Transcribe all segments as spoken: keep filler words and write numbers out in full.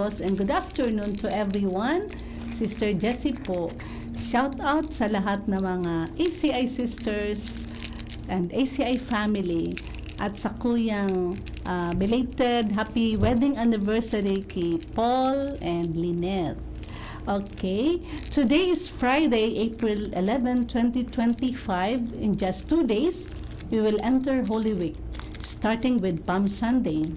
And good afternoon to everyone. Sister Jessie po. Shout out sa lahat ng mga A C I sisters and A C I family at sa kuyang, ah, belated happy wedding anniversary kay Paul and Lynette. Okay, today is Friday, April eleven, twenty twenty-five. In just two days, we will enter Holy Week, starting with Palm Sunday.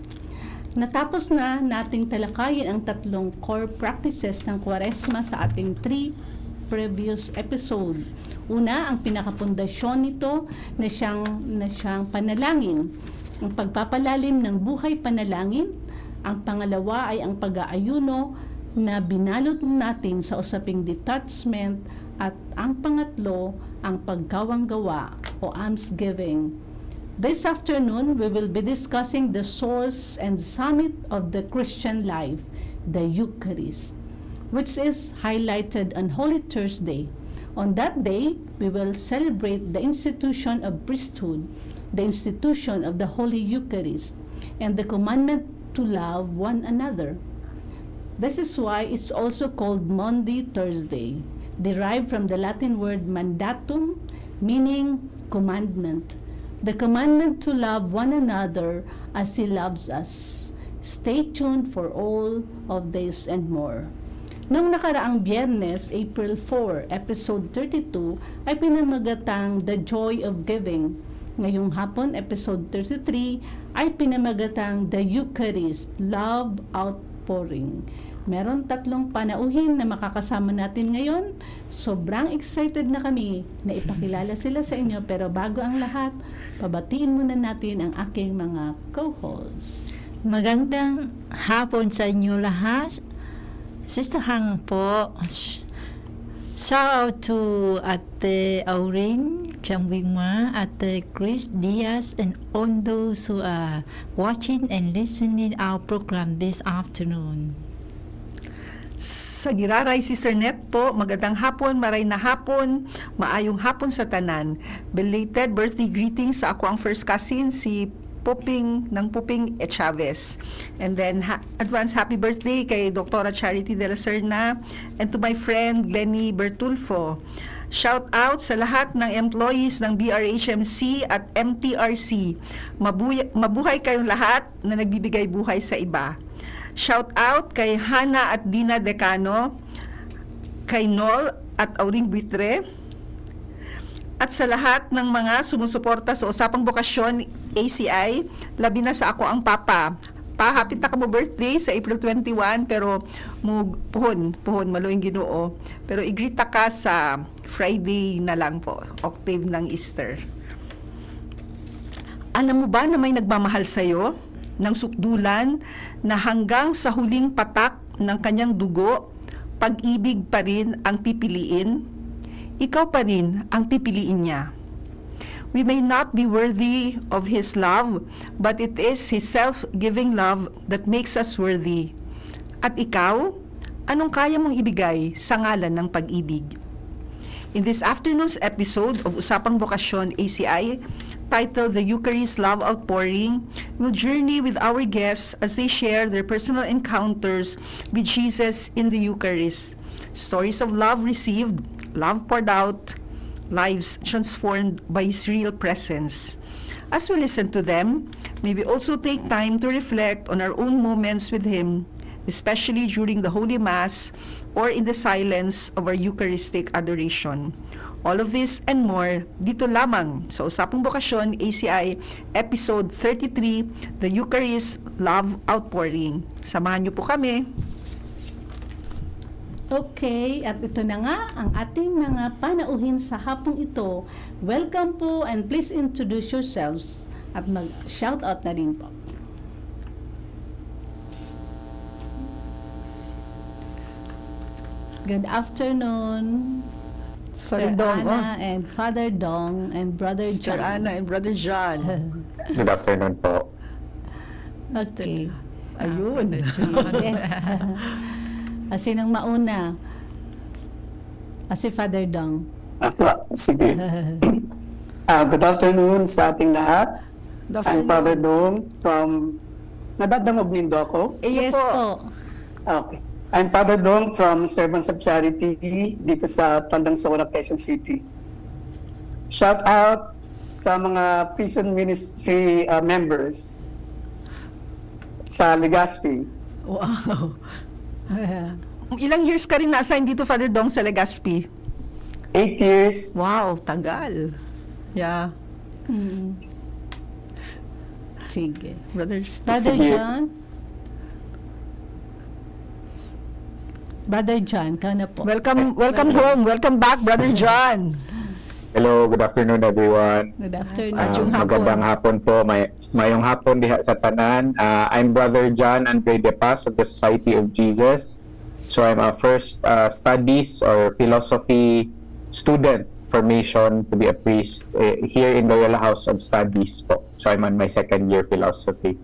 Natapos na nating talakayin ang tatlong core practices ng Kwaresma sa ating three previous episode. Una, ang pinakapundasyon nito na siyang, na siyang panalangin, ang pagpapalalim ng buhay panalangin. Ang pangalawa ay ang pag-aayuno na binalot natin sa usaping detachment, at ang pangatlo, ang pagkawang gawa o almsgiving. This afternoon, we will be discussing the source and summit of the Christian life, the Eucharist, which is highlighted on Holy Thursday. On that day, we will celebrate the institution of priesthood, the institution of the Holy Eucharist, and the commandment to love one another. This is why it's also called Maundy Thursday, derived from the Latin word mandatum, meaning commandment. The commandment to love one another as He loves us. Stay tuned for all of this and more. Noong nakaraang Biyernes, April four, episode thirty-two, ay pinamagatang The Joy of Giving. Ngayong hapon, episode thirty-three, ay pinamagatang The Eucharist, Love Outpouring. Meron tatlong panauhin na makakasama natin ngayon. Sobrang excited na kami na ipakilala sila sa inyo, pero bago ang lahat, pabatiin muna natin ang aking mga co-hosts. Magandang hapon sa inyo lahat. Sister Hang po. Sh- Shout out to Ate Auring Chamwingma, Ate Chris Diaz, and all those who are watching and listening our program this afternoon. Sa Giraray, Sister Net po, magandang hapon, maray na hapon, maayong hapon sa tanan. Belated birthday greetings sa ako ang first cousin, si Puping ng Puping E. Chavez. And then, ha- advance happy birthday kay Doktora Charity de la Serna and to my friend Glenny Bertulfo. Shout out sa lahat ng employees ng B R H M C at M T R C. Mabuy- mabuhay kayong lahat na nagbibigay buhay sa iba. Shout out kay Hana at Dina Decano, kay Nol at Auring Buitre, at sa lahat ng mga sumusuporta sa Usapang Bokasyon A C I, labi na sa ako ang papa. Pa, happy ta kamo birthday sa April twenty-one, pero mo puhon, puhon, maluing Ginoo. Pero i-greet ta ka sa Friday na lang po, octave ng Easter. Alam mo ba na may nagmamahal sa'yo? Ng sukdulan na hanggang sa huling patak ng kanyang dugo, pag-ibig pa rin ang pipiliin? Ikaw pa rin ang pipiliin niya. We may not be worthy of His love, but it is His self-giving love that makes us worthy. At ikaw? Anong kaya mong ibigay sa ngalan ng pag-ibig? In this afternoon's episode of Usapang Bokasyon A C I, titled The Eucharist Love Outpouring, we'll journey with our guests as they share their personal encounters with Jesus in the Eucharist. Stories of love received, love poured out, lives transformed by His real presence. As we listen to them, may we also take time to reflect on our own moments with Him, especially during the Holy Mass or in the silence of our Eucharistic adoration. All of this and more dito lamang sa Usapang Bokasyon A C I Episode thirty-three, The Eucharist Love Outpouring. Samahan niyo po kami. Okay, at ito na nga ang ating mga panauhin sa hapong ito. Welcome po and please introduce yourselves at mag-shoutout na din po. Good afternoon, Sister Father Dong, Ana oh. and Father Dong and Brother Sister John. Ana and Brother John. Good afternoon po. Okay. Ayun. Sige. Ah, sinong mauna? Ah, si Father Dong. Ako, sige. Ah, good afternoon sa ating lahat. Good I'm afternoon. Father Dong from, nadadangog nindo ako? Iyo Yes po. po. Okay. I'm Father Dong from Servants of Charity dito sa Tandang Sora, Quezon City. Shout out sa mga prison ministry uh, members sa Legazpi. Wow. Ilang years ka rin na-assign dito, Father Dong, sa Legazpi? Eight years. Wow, tagal. Yeah. Mm. Sige. Brother, Brother Sige. John? Brother John, ka na po. welcome welcome home. Welcome back, Brother John. Hello, good afternoon everyone. Good afternoon. Maayong Ah, hapon. Magandang hapon po. May, mayong hapon diha sa tanan. Ah, I'm Brother John Andre De Paz of the Society of Jesus. So I'm a first uh, studies or philosophy student formation to be a priest eh, here in Loyola House of Studies po. So I'm on my second year philosophy.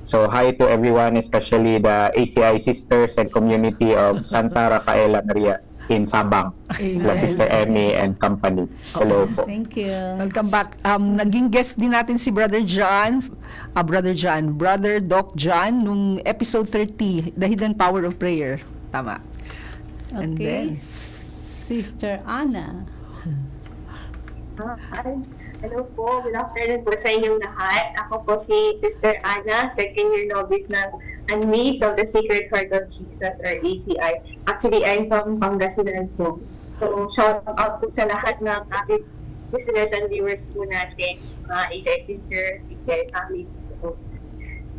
So hi to everyone, especially the A C I sisters and community of Santa Rafaela Maria in Sabang. Sila Amen. Sister Emmy and company. Hello po. Thank you. Welcome back. Um, naging guest din natin si Brother John, ah, Brother John, Brother Doc John, nung episode thirty, The Hidden Power of Prayer. Tama. And Okay. then, Sister Ana. Hi. Hello po. Good afternoon po sa inyong lahat. Ako po si Sister Ana, second year novice ng Unmaids of the Sacred Heart of Jesus or A C I. Actually, I'm from Pangasinan po. So, shout out po sa lahat ng ating listeners and viewers po natin, mga A C I sisters, A C I family po.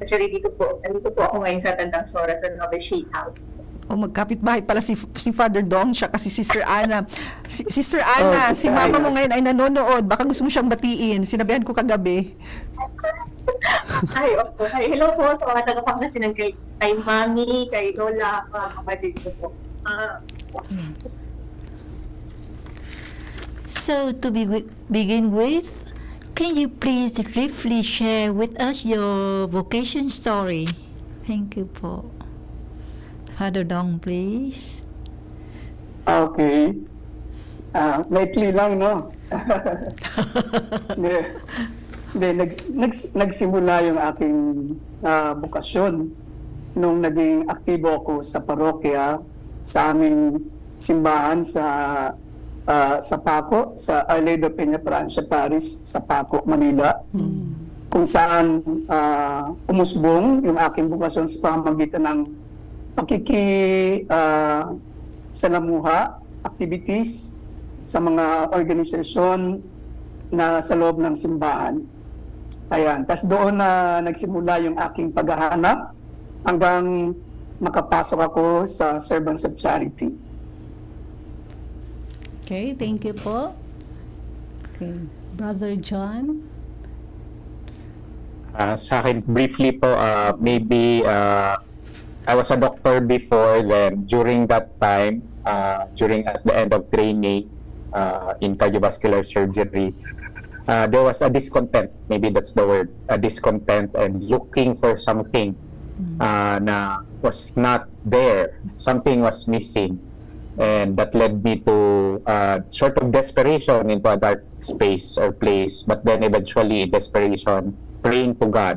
Actually, dito po, andito po ako ngayon sa Tandang Sora sa Novitiate House. Oh, magkapit-bahay pala si, si Father Dong, siya kasi Sister Ana. Si, Sister Ana, Oh, si Sister mama Ana. mo ngayon ay nanonood. Baka gusto mo siyang batiin. Sinabihan ko kagabi. Ay, opo. Ay, hello po sa mga taga Pangasinan, kay, kay Mami, kay Lola, mga kapatid ko po. Ah, So, to be, begin with, can you please briefly share with us your vocation story? Thank you po. Father Dong, please. Okay. Ah, maikli lang, no? Hindi. Hindi, nag, nag, nagsimula yung aking ah, bukasyon nung naging aktibo ako sa parokya, sa aming simbahan sa ah, sa Paco, sa Our Lady of Peña Francia Parish, sa Paco, Manila. Kung saan ah, umusbong yung aking bukasyon sa pamamagitan ng pakiki ah, salamuha, activities sa mga organisasyon na sa loob ng simbahan. Ayan. Tapos doon na nagsimula yung aking paghahanap hanggang makapasok ako sa Servants of Charity. Okay, thank you po. Okay. Brother John? Ah, sa akin, briefly po, ah, maybe ah, I was a doctor before, then during that time, ah, during at the end of training ah, in cardiovascular surgery, ah, there was a discontent, maybe that's the word, a discontent and looking for something ah, na was not there. Something was missing. And that led me to uh, sort of desperation into a dark space or place. But then eventually, in desperation, praying to God.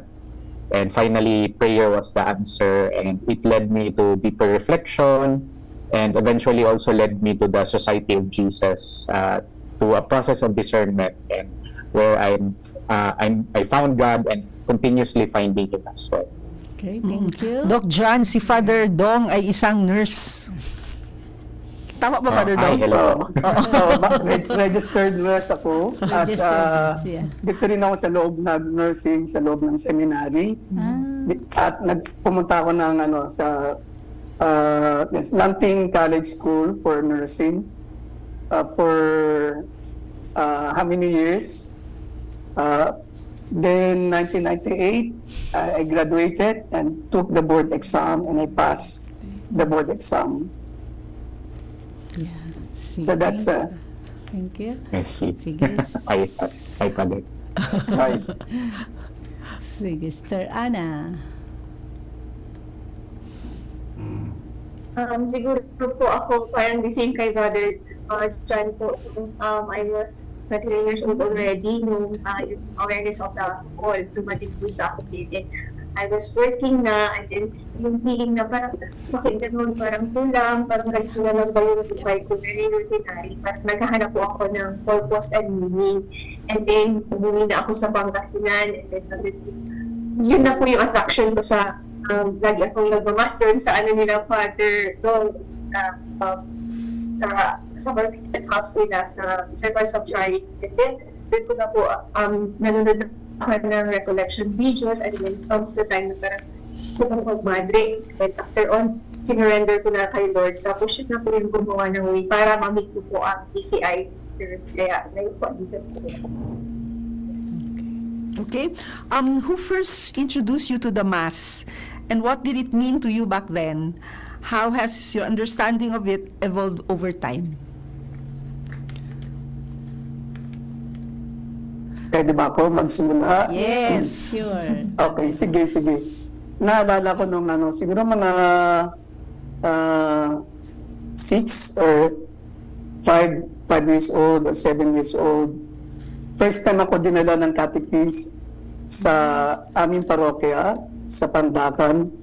And finally, prayer was the answer. And it led me to deeper reflection. And eventually also led me to the Society of Jesus, uh, to a process of discernment. And where I'm, uh, I'm, I found God and continuously finding Him as well. Okay, thank you. Doc John, si Father Dong ay isang nurse. Tama ba, Father Ah, hi, Dong? hello. Oo. Oo, ma- re- registered nurse ako. At Registered ah, nurse, yeah. dito rin ako sa loob nag-nursing sa loob ng seminary. Ah, At nagpumunta ako ng ano sa uh, Nanting College School for Nursing uh, for uh, how many years? Uh, then nineteen ninety-eight, I I graduated and took the board exam and I passed the board exam. yeah. Sige. So that's uh, Thank you. I see. Sige. Ay, ay, Father. Right. Sige, Sister Ana. Um, siguro po ako, parang the same kay Brother uh, John po, um, I was twenty-nine years old already nung uh, yung awareness of the call dumating po sa akin. And I was working na, and then yung feeling na parang, bakit ganun, parang kulang, parang ganito na lang ba yung buhay ko, very ordinary. Parang naghahanap po ako ng purpose and meaning. And then, umuwi na ako sa Pangasinan, and then, sabi ko, yun na po yung attraction ko sa, um, lagi akong nagmamaster sa ano nila, Father, no, uh, um, sa, sa Carmelite House nila, sa Circle of Charity. And then, doon ko na po, um, nanonood ako ng recollection videos, and then comes the time na parang gusto kong magmadre. And after on, sinurrender ko na kay Lord. Tapos yun na po yung gumawa ng way para ma-meet ko po ang P C I sister. Kaya ngayon po, dito po. Okay. Um, who first introduced you to the Mass? And what did it mean to you back then? How has your understanding of it evolved over time? Pwede ba ako magsimula? Yes, sure. Okay, sige, sige. Naalala ko nung ano, siguro mga ah, six or five, five years old or seven years old. First time ako dinala ng catechist sa aming parokya, sa Pandacan.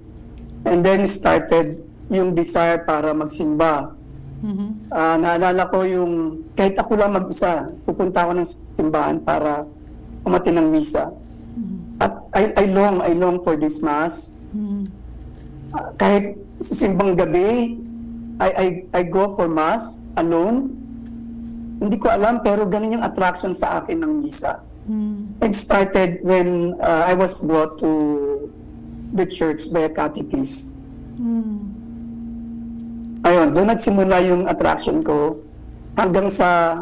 And then started yung desire para magsimba. Mhm. Ah, naalala ko yung kahit ako lang mag-isa, pupunta ako ng simbahan para umatin ng misa. Mhm. At I, I long, I long for this mass. Mhm. Ah, kahit sa simbang gabi, I, I, I go for mass alone. Hindi ko alam, pero ganun yung attraction sa akin ng misa. Mhm. It started when uh, I was brought to the church by a catechist. Mhm. Ayun, doon nagsimula yung attraction ko hanggang sa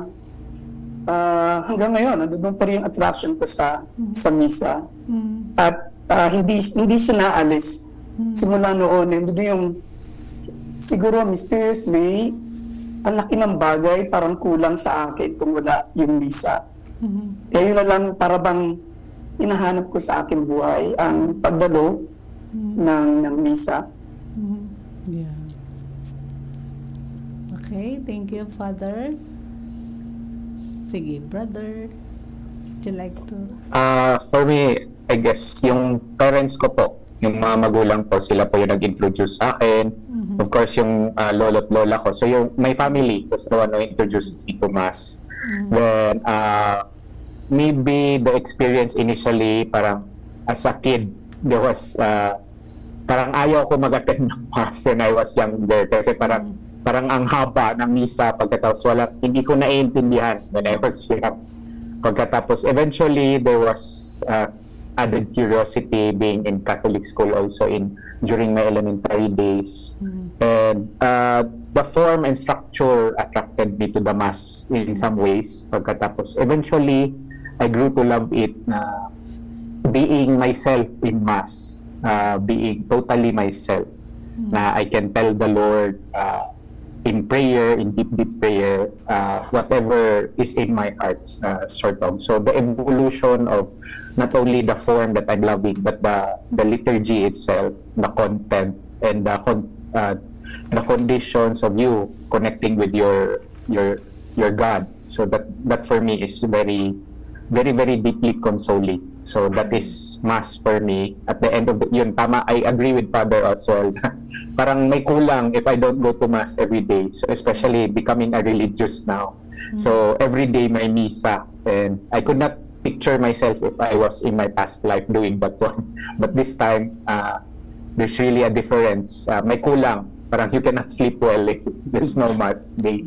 ah, hanggang ngayon, nandun pa rin yung attraction ko sa sa misa. Mhm. At ah, hindi hindi siya naalis Mhm. simula noon. Nandun yung siguro mysteriously, ang laki ng bagay parang kulang sa akin kung wala yung misa. Mhm. Kaya yun na lang para bang hinahanap ko sa aking buhay ang pagdalo Mhm. ng ng misa. Mhm. Yeah. Okay, thank you, Father. Sige, brother. Would you like to? Ah, for me, I guess, yung parents ko po, yung mga magulang ko, sila po yung nag-introduce sa akin. Mhm. Of course, yung ah, lolo at lola ko. So, yung my family was the one who introduced me to Mass. Mhm. Then, uh, maybe the experience initially, parang as a kid, there was, uh, parang ayaw ko mag-attend ng Mass when I was younger. Kasi parang, parang ang haba ng misa pagkatapos wala, hindi ko naiintindihan when I was young. Pagkatapos, eventually, there was uh, added curiosity being in Catholic school also in during my elementary days. Mhm. And uh, the form and structure attracted me to the Mass in some ways. Pagkatapos, eventually, I grew to love it na being myself in Mass, uh, being totally myself, Mhm. na I can tell the Lord uh, in prayer, in deep, deep prayer, uh, whatever is in my heart, uh, sort of. So the evolution of not only the form that I'm loving, but the, the liturgy itself, the content, and the con- uh, the conditions of you connecting with your your your God. So that that for me is very very very deeply consoling. So that is Mass for me. At the end of the, yun, tama, I agree with Father Oswald. Parang may kulang if I don't go to Mass every day. So especially becoming a religious now. So every day may misa, and I could not picture myself if I was in my past life doing that one. But this time, uh, there's really a difference. Uh, may kulang. Parang you cannot sleep well if there's no Mass day.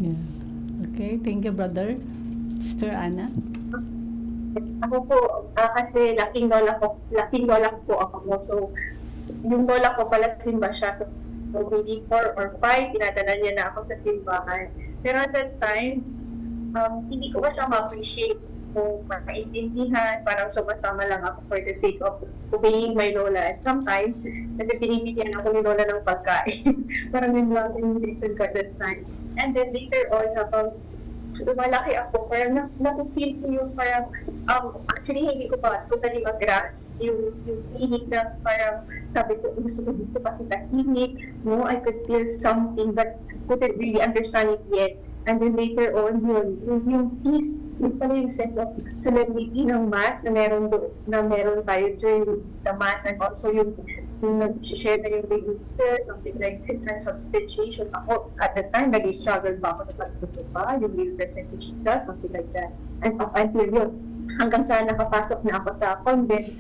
Yeah. Okay, thank you, brother. Sister Ana? Ako po, ah, kasi laking lola ko, laking lola ko po ako. So, yung lola ko pala simba siya. So, maybe four or five, pinadala niya na ako sa simbahan. Pero at that time, um, hindi ko pa siya ma-appreciate o maintindihan. Parang sumasama lang ako for the sake of obeying my lola. And sometimes, kasi pinipitian ako ni lola ng pagkain. Parang yun lang yung reason ko at that time. And then later on, habang lumalaki ako, parang na, nafe-feel ko yung parang, um, actually, hindi ko pa totally mag-grasp yung, yung feeling na parang sabi ko, gusto ko dito kasi tahimik, no? I could feel something, but I couldn't really understand it yet. And then later on, yun, yung, yung peace, yun pala yung sense of solemnity ng Mass na meron do, na meron tayo during the Mass, and also yung, yung nag-share na yung minister, something like that, transubstantiation. Ako, at that time, nag-struggle pa ako na pagtuto pa, yung real presence of Jesus, something like that. And up until yun, hanggang sa nakapasok na ako sa convent,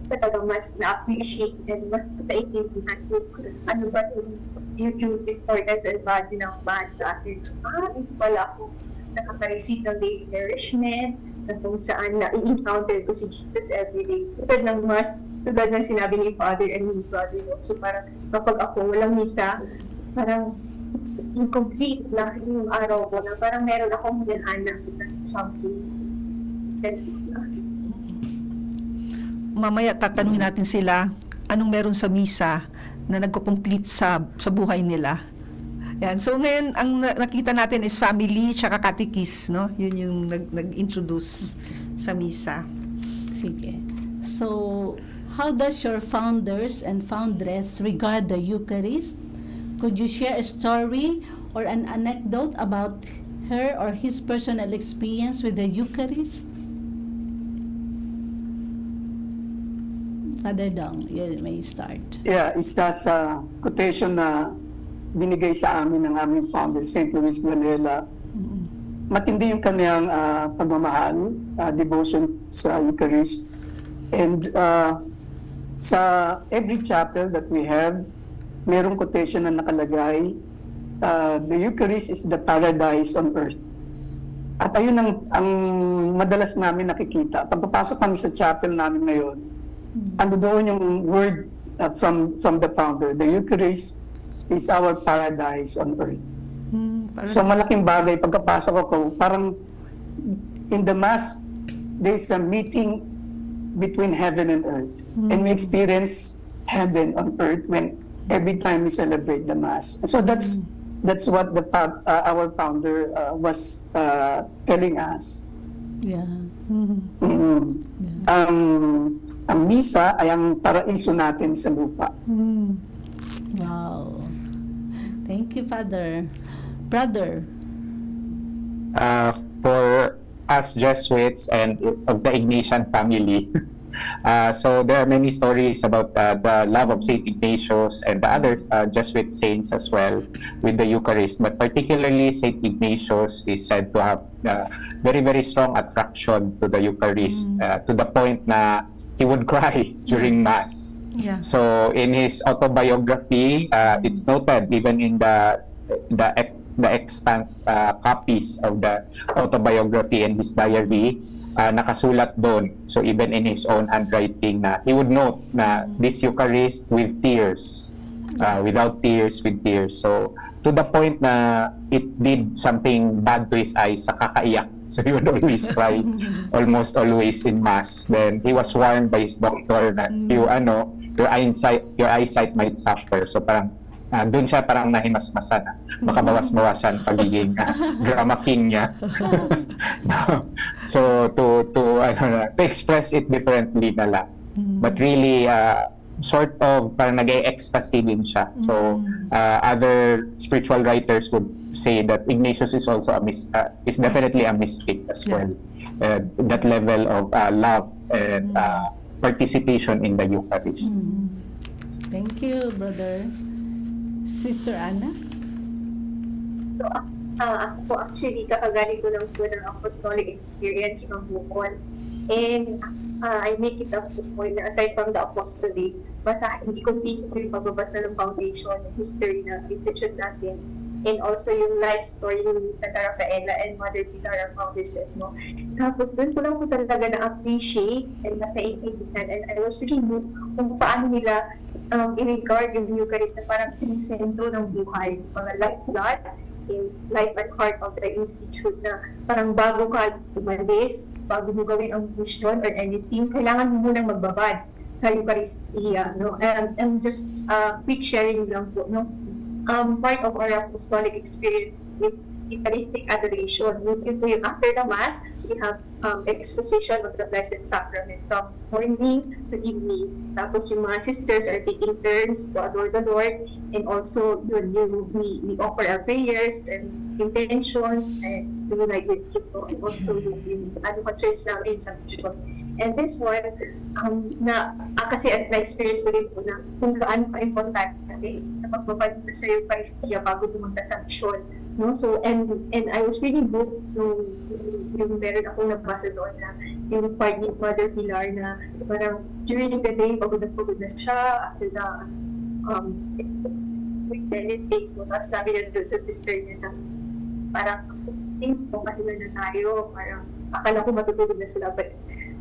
talaga mas na-appreciate and mas naiintindihan ko ano ba yung, yung, yung importance and value ng Mass sa akin. Ah, hindi pala ako nakaka-receive ng daily nourishment, na kung saan na-encounter ko si Jesus every day. Tulad ng Mass, tulad ng sinabi ni Father and ni Brother, no? So parang kapag ako walang misa, parang incomplete lang yung araw ko, na parang meron akong hinahanap na something. Ganun sa akin. Mamaya tatanungin natin sila anong meron sa misa na nagko-complete sa, sa buhay nila. Yan. So ngayon, ang na- nakita natin is family tsaka catechist, no? Yun yung nag- nag-introduce sa misa. Sige. So, how does your founders and foundress regard the Eucharist? Could you share a story or an anecdote about her or his personal experience with the Eucharist? Father Dong, you may start. Yeah, isa sa quotation na binigay sa amin ng aming founder, Saint Luis Granella, matindi yung kanyang ah, pagmamahal, ah, devotion sa Eucharist. And ah, sa every chapel that we have, merong quotation na nakalagay, ah, "The Eucharist is the paradise on earth." At ayun ang, ang madalas namin nakikita. Pagpapasok kami sa chapel namin ngayon, ando doon yung word uh, from from the founder, "The Eucharist is our paradise on earth." Hmm, parang So malaking bagay pagkapasok ako, parang in the Mass, there's a meeting between heaven and earth. And we experience heaven on earth when every time we celebrate the Mass. So that's that's what the pa- uh, our founder uh, was uh, telling us. Yeah. Mhm. Mm. Ang ang misa ay ang paraiso natin sa lupa. Hmm. Wow. Thank you, Father. Brother. Uh, for us Jesuits and of the Ignatian family, uh, so there are many stories about uh, the love of Saint Ignatius and the other uh, Jesuit saints as well with the Eucharist. But particularly, Saint Ignatius is said to have uh, very, very strong attraction to the Eucharist uh, to the point na he would cry during Mass. Yeah. So in his autobiography, uh, it's noted even in the the ex- the extant uh, copies of the autobiography and his diary, uh, nakasulat doon. So even in his own handwriting, na he would note na this Eucharist with tears, uh, without tears, with tears. So to the point na it did something bad to his eyes, sa kakaiyak. So he would always cry, almost always in Mass. Then he was warned by his doctor na you ano, your eyesight, your eyesight might suffer. So parang uh, doon siya parang nahimasmasan na makabawas-bawasan pagiging uh, drama king niya. So to to ano na, to express it differently na lang. But really uh, sort of parang nag-ecstasy din siya. So uh, other spiritual writers would say that Ignatius is also a mys- uh, is definitely a mystic as Yeah. well. Uh, that level of uh, love and uh, participation in the Eucharist. Thank you, Brother. Sister Anna? So, ah, ah, ako po actually, kakagaling ko lang po ng apostolic experience from Bohol. And ah, I make it a point na aside from the apostolic, basta hindi ko tingin ko yung pagbabasa ng foundation, ng history ng institute natin. And also yung life story ni Tata Rafaela and Mother Pilar ang founders, no? Tapos doon ko lang po talaga na-appreciate and mas naiintindihan. And I was really moved kung paano nila um, i-regard yung Eucharist na parang yung sentro ng buhay, mga lifeblood, yung life and heart of the institute na parang bago ka umalis, bago mo gawin ang mission or anything, kailangan mo munang magbabad sa Eucharistia. No? And, and just uh, quick sharing lang po. No? Um, part of our apostolic experience is Eucharistic adoration. Yun, yun po yung after the Mass, we have um, exposition of the Blessed Sacrament from morning to evening. Tapos yung mga sisters are taking turns to adore the Lord. And also, yun, yung, we, we offer our prayers and intentions and to unite with people. And also, yung, yung ano concerns namin sa mission. And this one, um, na, ah, kasi na-experience ko rin po na kung gaano ka-importante na pagmamahal sa Eucharistia bago pumunta sa mission. No? So, and, and I was really moved nung yung meron akong nabasa doon na yung part ni Mother Pilar na parang during the day, pagod na pagod na siya, after the um, ten days, no? Tapos sabi niya doon sa sister niya na parang, "Tingin ko, pahinga na tayo." Parang, akala ko matutulog na sila. But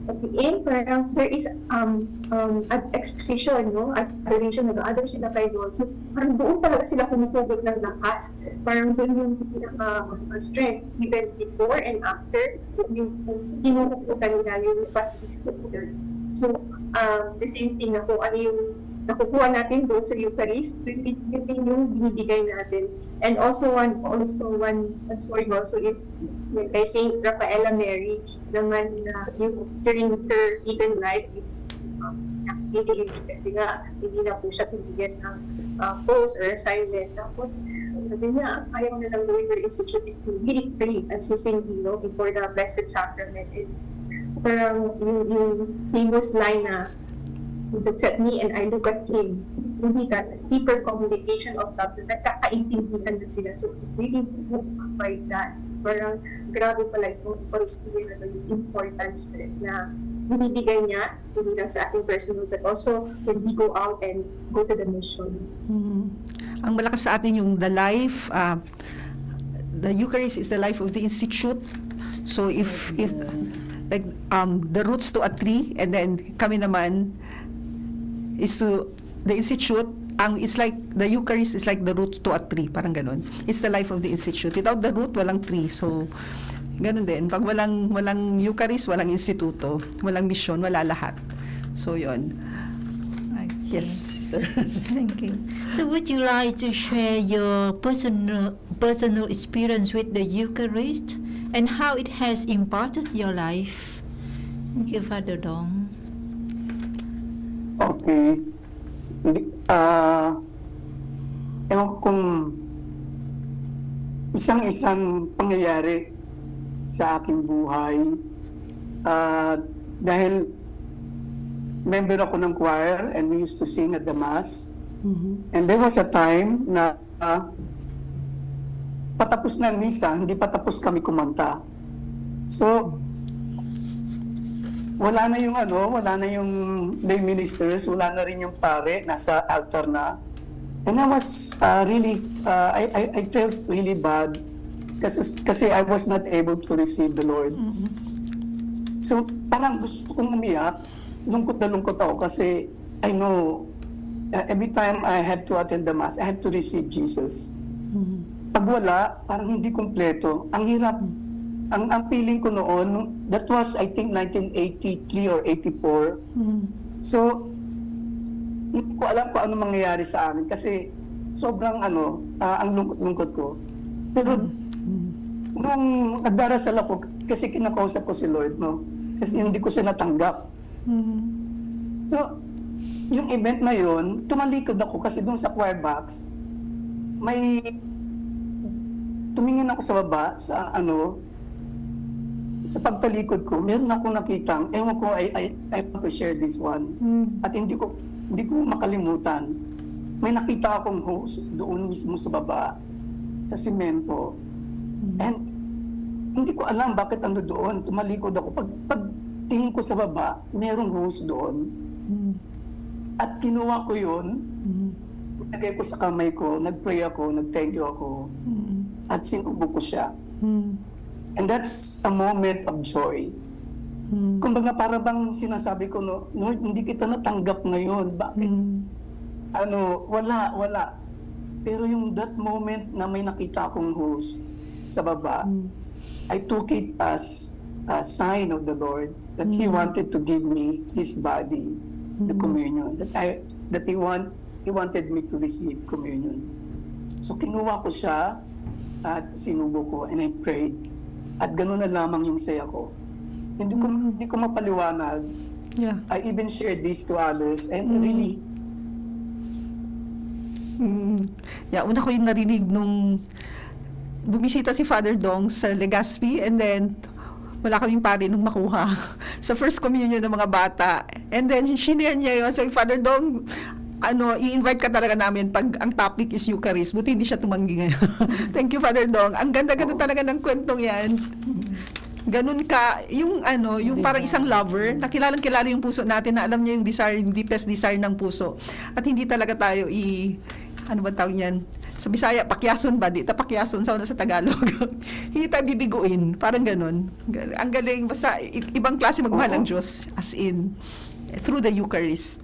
at the end, parang there is um, um, an exposition, no? Adoration, nag-a-adore sila kay Lord. So, parang doon talaga sila kumukugot ng lakas. Parang doon yung pinaka-strength, even before and after, yung tinututukan nila yung pag-isip. So, um, the same thing na kung ano yung nakukuha natin doon sa Eucharist, yun, yun din yung binibigay natin. And also one, also one, one story also is kay Saint Rafaela Mary naman na yung during her hidden life, um, nakikita kasi nga hindi na po siya binigyan ng uh, post or assignment. Tapos sabi niya, ayaw na lang gawin ng institute is to really pray at sisingilo before the Blessed Sacrament. And parang yung, yung famous line na, "He looks at me and I look at him." Hindi that deeper communication of love na nagkakaintindihan na sila. So, really hope by that. Parang grabe pala itong Eucharistia na yung importance na binibigay niya, hindi lang sa ating personal, but also when we go out and go to the mission. Mhm. Ang malakas sa atin yung the life, ah, the Eucharist is the life of the institute. So if if like um the roots to a tree, and then kami naman is to the institute, ang it's like the Eucharist is like the root to a tree, parang ganun. It's the life of the institute. Without the root, walang tree. So ganun din. Pag walang walang Eucharist, walang instituto, walang misyon, wala lahat. So yon. Okay. Yes, sister. Thank you. So would you like to share your personal personal experience with the Eucharist and how it has impacted your life? Thank you, Father Dong. Okay. Hindi, ah, ewan ko kung isang-isang pangyayari sa aking buhay. Ah, dahil member ako ng choir and we used to sing at the mass. And there was a time na ah, patapos na ang misa, hindi pa tapos kami kumanta. So, wala na yung ano, wala na yung lay ministers, wala na rin yung pare, nasa altar na. And I was uh, really, uh, I, I, I felt really bad kasi, kasi I was not able to receive the Lord. So, parang gusto kong umiyak, lungkot na lungkot ako kasi I know uh, every time I have to attend the mass, I have to receive Jesus. Pag wala, parang hindi kumpleto. Ang hirap. Ang, ang feeling ko noon, that was I think nineteen eighty-three or eighty-four. So, hindi ko alam kung ano mangyayari sa akin kasi sobrang ano, ah, ang lungkot-lungkot ko. Pero nung nagdarasal ako, kasi kinakausap ko si Lord, no? Kasi hindi ko siya natanggap. So, yung event na yon, tumalikod ako kasi doon sa choir box, may tumingin ako sa baba, sa ano, sa pagtalikod ko, meron akong nakitang, ewan ko, I, I, I want to share this one. At hindi ko, hindi ko makalimutan. May nakita akong hose doon mismo sa baba, sa simento. And hindi ko alam bakit ano doon. Tumalikod ako. Pag, pag tingin ko sa baba, merong hose doon. At kinuha ko yun, ilagay ko sa kamay ko, nag-pray ako, nag-thank you ako, at sinubo ko siya. And that's a moment of joy. Kumbaga para bang sinasabi ko, no, Lord, hindi kita natanggap ngayon. Bakit? Ano, wala, wala. Pero yung that moment na may nakita akong hose sa baba, I took it as a sign of the Lord that He wanted to give me His body, the communion, that I that He want He wanted me to receive communion. So kinuha ko siya, at sinubo ko, and I prayed. At ganun na lamang yung saya ko. Hindi ko, hindi ko mapaliwanag. Yeah. I even shared this to others, and Mm. really, Mm. Yeah, una ko yung narinig nung bumisita si Father Dong sa Legazpi, and then wala kaming pare nung makuha sa first communion ng mga bata. And then, shinare niya yun. So, Father Dong, ano, i-invite ka talaga namin pag ang topic is Eucharist. Buti hindi siya tumanggi ngayon. Thank you, Father Dong. Ang ganda-ganda talaga ng kwentong yan. Ganun ka, yung ano, yung parang isang lover, na kilalang kilala yung puso natin, na alam niya yung desire, yung deepest desire ng puso. At hindi talaga tayo i... ano ba tawag niyan? Sa Bisaya, pakyason ba? Di ta pakyason, sa una sa Tagalog. Hindi tayo bibiguin. Parang ganun. Ang galing. Basta i- ibang klase magmahal ang Oo. Diyos. As in, through the Eucharist.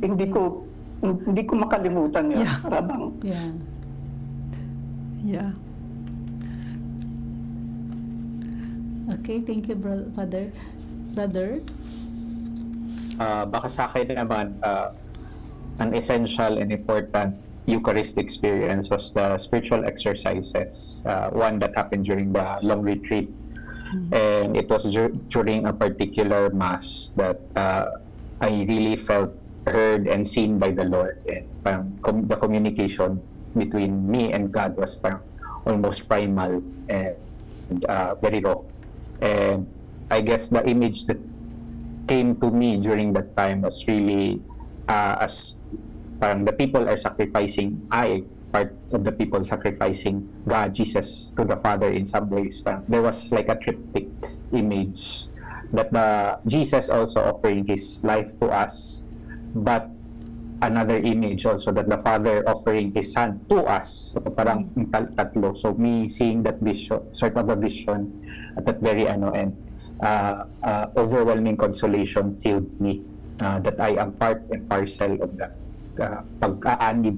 hindi ko hindi ko makalimutan yun. Yeah. Parang Yeah. Yeah. Okay, thank you, bro- Father. Brother? Ah, baka sa akin naman, ah, an essential and important Eucharist experience was the spiritual exercises, uh, one that happened during the long retreat. And it was dur- during a particular mass that uh, I really felt heard and seen by the Lord. And parang com- the communication between me and God was parang almost primal and uh, very raw. And I guess the image that came to me during that time was really uh, as parang the people are sacrificing, I, part of the people sacrificing God, Jesus to the Father in some ways. Parang there was like a triptych image that the Jesus also offering his life to us, but another image also that the Father offering his Son to us. So parang yung tal- tatlo. So me seeing that vision, sort of a vision at that very ano, and uh, uh, overwhelming consolation filled me uh, that I am part and parcel of that uh, pag-aanib,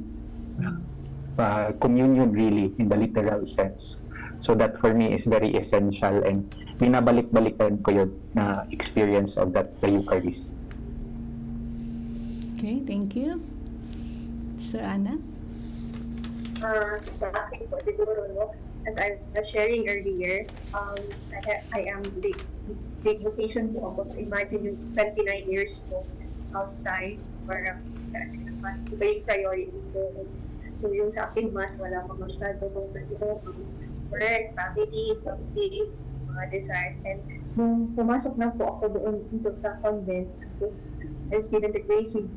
uh, communion really in the literal sense. So that for me is very essential, and binabalik-balikan ko yun na experience of that the Eucharist. Okay, thank you. Sir Ana? Ah, sa akin po, siguro, no, as I was sharing earlier, um, I, ha- I am the, the vocation po ako. So imagine yung twenty-nine years ko outside, parang mas iba yung priority ko. So yung sa akin, mas wala pa masyado kung ano, um, work, family, family, mga desire. And nung pumasok na po ako doon dito sa convent, tapos I was given the grace with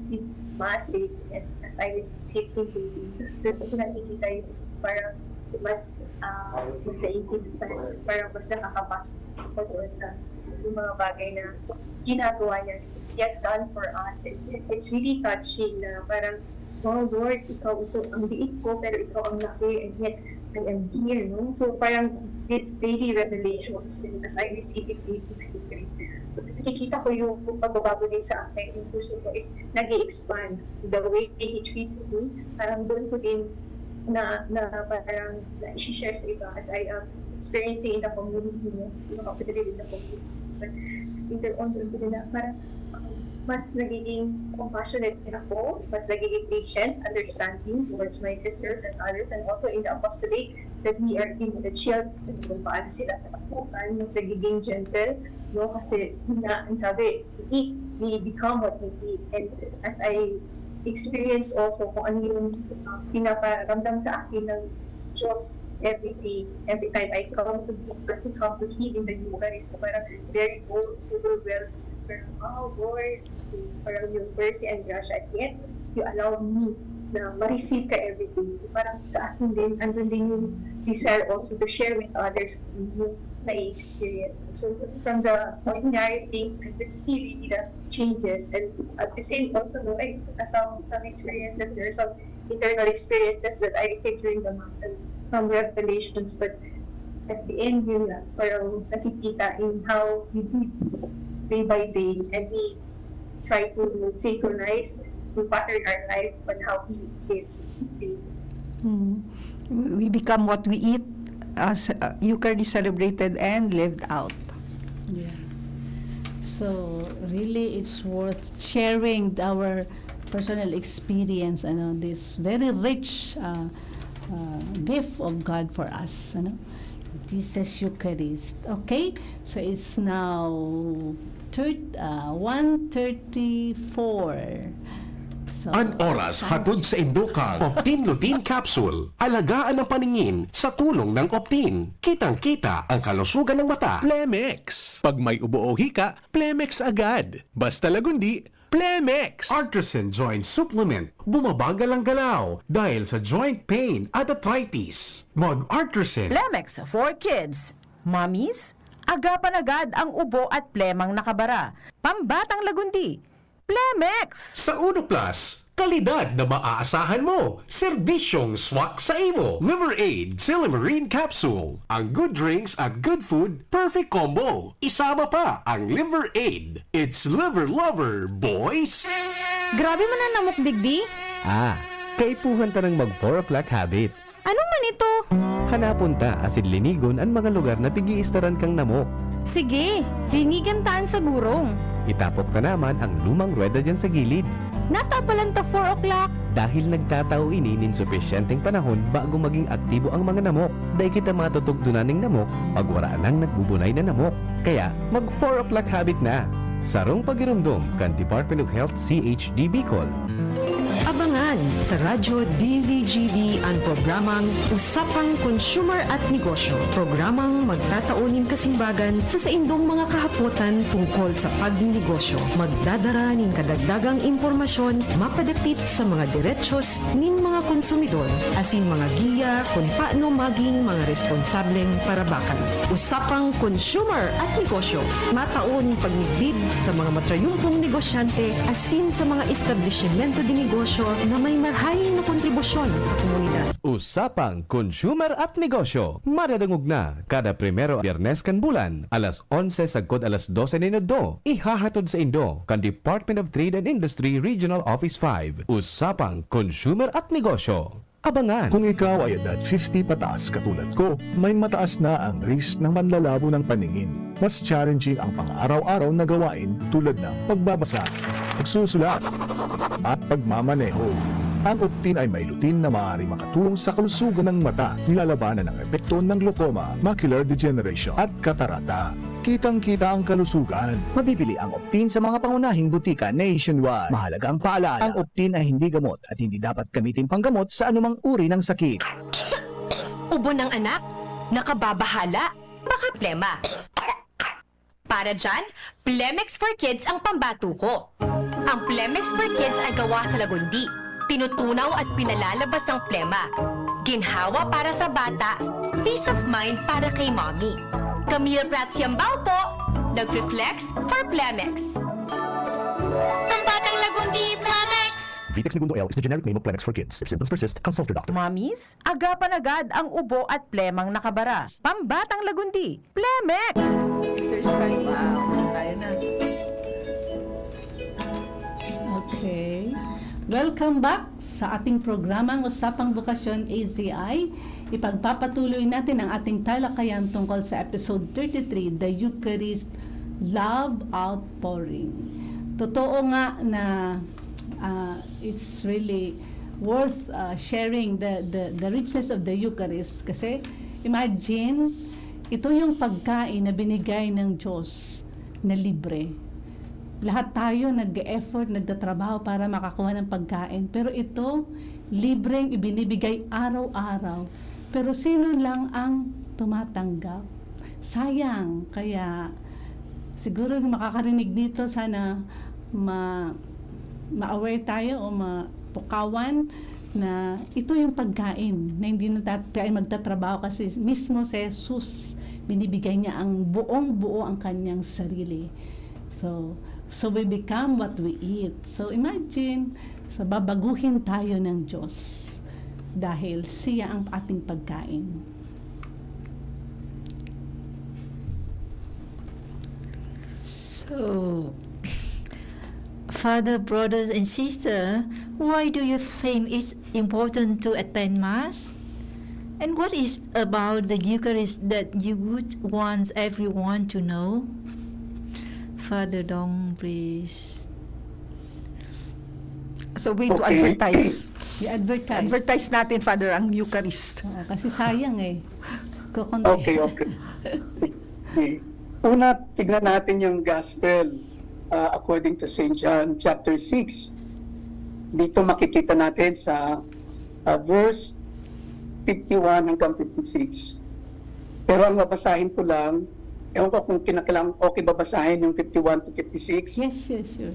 si Mass, and as I was sitting, doon ko nakikita yung parang mas, ah, mas naiintindihan, parang mas nakakapasok ako doon sa yung mga bagay na ginagawa niya. He has done for us. And it's really touching na parang, "Wow, Lord, ikaw ito, ang liit ko, pero ikaw ang laki, and yet I am here," no? So parang this daily revelation, as I receive it daily, nakikita ko yung pagbabago din sa akin. Yung puso ko is nag expand the way he treats me. Parang doon ko din na, na parang na-share sa iba as I am experiencing in the community, no? Yung kapatid in the community. But later on, doon ko din na parang um, mas nagiging compassionate ako, mas nagiging patient, understanding towards my sisters and others, and also in the apostolate that we are in the children, kung paano sila pag-asakan, mas nagiging gentle, no? Kasi yun nga, ang sabi, we eat, we become what we eat. And as I experience also kung ano yung uh, pinaparamdam sa akin ng Diyos every day, every time I come to Him, I come to Him in the Eucharist, so parang very o- overwhelmed. Parang, "Oh, Lord," parang yung mercy and grasya. At yet, you allow me na ma-receive ka every day. So parang sa akin din, andun din yung desire also to share with others yung na-experience. So from the ordinary things, I could see really the changes. And at the same also, no, I, some, some experiences, there are some internal experiences that I received during the month and some revelations. But at the end, yun nga, parang nakikita in how we live day by day and we try to synchronize, to pattern our life on how He gives. Mm. We become what we eat, as uh, Eucharist celebrated and lived out. Yeah. So, really, it's worth sharing our personal experience, ano, this very rich, uh, uh, gift of God for us, ano, Jesus Eucharist. Okay? So it's now third, uh, one thirty-four. So, An oras hatod sa indo kan Optin Lutein Capsule. Alagaan ang paningin sa tulong ng Optin. Kitang-kita ang kalusugan ng mata. Plemex. Pag may ubo o hika, Plemex agad. Basta Lagundi, Plemex. Artresin Joint Supplement, bumabagal ang galaw dahil sa joint pain at arthritis. Mag Artresin. Plemex for Kids. Mommies, agapan agad ang ubo at plemang nakabara. Pambatang Lagundi, Plemex! Sa Uno Plus, kalidad na maaasahan mo, serbisyong swak sa imo. Liver Aid, Silymarin Capsule. Ang good drinks at good food, perfect combo. Isama pa ang Liver Aid. It's Liver Lover, boys! Grabe man ang namok digdi. Ah, kaipuhan ta nang mag four o'clock habit. Ano man ito? Hanapon ta asin linigon an mga lugar na pig-iistaran kan namok. Sige, linigan ta an sagurong. Itapok ta naman ang lumang ruweda diyan sa gilid. Natapalan ta four o'clock. Dahil nagtatao ini nin supisyenteng panahon bago maging aktibo ang mga namok. Dai kita matutugtunan nin namok pag wara nang nagbubunay na namok. Kaya, mag four o'clock habit na! Sarong pagiromdom kan Department of Health C H D Bicol. Abangan sa Radyo D Z G B an programang Usapang Consumer at Negosyo, programang magtatao nin kasimbagan sa saindong mga kahapotan tungkol sa pagnenegosyo. Magdadara nin kadagdagang impormasyon mapadapit sa mga derechos nin mga konsumidor, asin mga giya kun paano maging mga responsableng parabakan. Usapang Consumer at Negosyo, matao nin pagmidbid sa mga matrayumpong negosyante asin sa mga establisimento de negosyo na may marahay na kontribusyon sa komunidad. Usapang Consumer at Negosyo, madadangog na kada primero Biyernes kan bulan, alas onse sagkod alas dose nin udto. Ihahatod saindo kan Department of Trade and Industry Regional Office five. Usapang Consumer at Negosyo. Abangan! Kung ikaw ay edad fifty pataas katulad ko, may mataas na ang risk ng manlalabo ng paningin. Mas challenging ang pang-araw-araw na gawain tulad ng pagbabasa, pagsusulat, at pagmamaneho. Ang Optin ay may lutein na maaaring makatulong sa kalusugan ng mata, nilalabanan ang epekto ng glaucoma, macular degeneration, at katarata. Kitang-kita ang kalusugan. Mabibili ang Optin sa mga pangunahing butika nationwide. Mahalaga ang paalala, ang Optin ay hindi gamot at hindi dapat gamitin panggamot sa anumang uri ng sakit. Ubo ng anak? Nakababahala? Baka plema. Para dyan, Plemex for Kids ang pambato ko. Ang Plemex for Kids ay gawa sa lagundi. Tinutunaw at pinalalabas ang plema. Ginhawa para sa bata, peace of mind para kay mommy. Camille Prats Yambao po, nagfi-flex for Plemex. Ang batang lagundi, Plemex! Vitex Negundo L is the generic name of Plemex for Kids. If symptoms persist, consult your doctor. Mommies, agapan agad ang ubo at plemang nakabara. Pambatang lagundi, Plemex! If there's time, ah, tayo na. Okay. Welcome back sa ating programang Usapang Bokasyon, A Z I. Ipagpapatuloy natin ang ating talakayan tungkol sa episode thirty-three, The Eucharist Love Outpouring. Totoo nga na, ah, it's really worth, ah, sharing the, the, the richness of the Eucharist. Kasi, imagine, ito yung pagkain na binigay ng Diyos na libre. Lahat tayo nag-e-effort, nagtatrabaho para makakuha ng pagkain. Pero ito, libreng ibinibigay araw-araw. Pero sino lang ang tumatanggap? Sayang. Kaya, siguro yung makakarinig nito, sana ma-, ma-aware tayo o mapukawan na ito yung pagkain na hindi na tat-, tayo magtatrabaho kasi mismo si Jesus, binibigay niya ang buong-buo ang kanyang sarili. So, so we become what we eat. So, imagine, so babaguhin tayo ng Diyos dahil siya ang ating pagkain. So, Father, brothers and sisters, why do you think it's important to attend Mass? And what is about the Eucharist that you would want everyone to know? Father Dong, please. a way to Okay. advertise. I-advertise. Advertise natin, Father, ang Eucharist. Oo, kasi sayang eh. Kukunti. Okay, okay. Sige. Una, tignan natin yung Gospel uh, according to Saint John chapter six. Dito makikita natin sa uh, verse fifty-one hanggang fifty-six. Pero ang babasahin ko lang, ewan ko kung kinakailangan, okay babasahin yung fifty-one to fifty-six. Yes, yes, sure.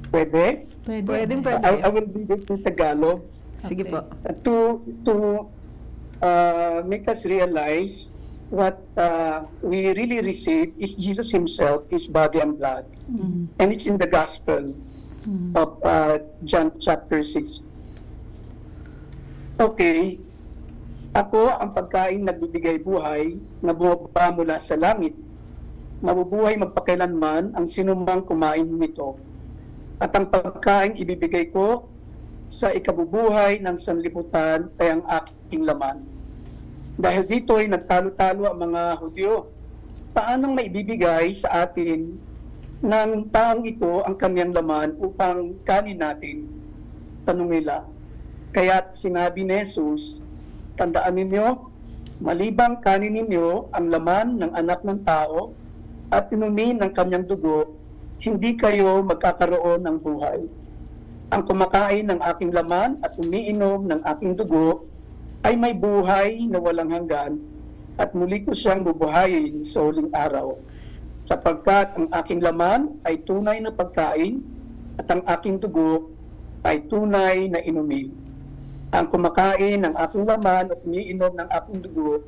Pwede? Pwede. Pwedeng Pwede. pwede. I, I will read it in Tagalog. Sige Okay. po. Uh, to to uh, make us realize what uh, we really receive is Jesus himself, his body and blood. Mm. And it's in the gospel Mm. of uh, John chapter six. Okay, ako ang pagkain nagbibigay buhay na bumaba mula sa langit. Mabubuhay magpakailanman ang sinumang kumain nito. At ang pagkain ibibigay ko sa ikabubuhay ng sanlibutan ay ang aking laman. Dahil dito ay nagtalo-talo ang mga Hudyo. Paanong maibibigay sa atin ng taong ito ang kanyang laman upang kanin natin? Tanong nila. Kaya sinabi ni Jesus, "Tandaan ninyo, malibang kanin ninyo ang laman ng Anak ng Tao at inumin ang kanyang dugo, hindi kayo magkakaroon ng buhay. Ang kumakain ng aking laman at umiinom ng aking dugo ay may buhay na walang hanggan, at muli ko siyang bubuhayin sa huling araw. Sapagkat ang aking laman ay tunay na pagkain, at ang aking dugo ay tunay na inumin. Ang kumakain ng aking laman at umiinom ng aking dugo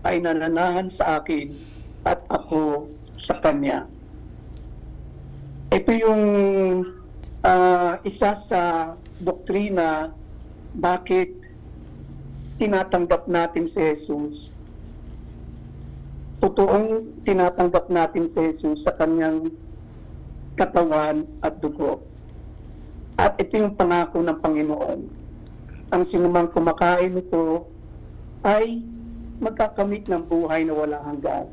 ay nananahan sa akin, at ako sa kanya." Ito yung ah, isa sa doktrina bakit tinatanggap natin si Jesus. Totoong tinatanggap natin si Jesus sa kanyang katawan at dugo. At ito yung pangako ng Panginoon. Ang sinumang kumakain nito ay magkakamit ng buhay na walang hanggan.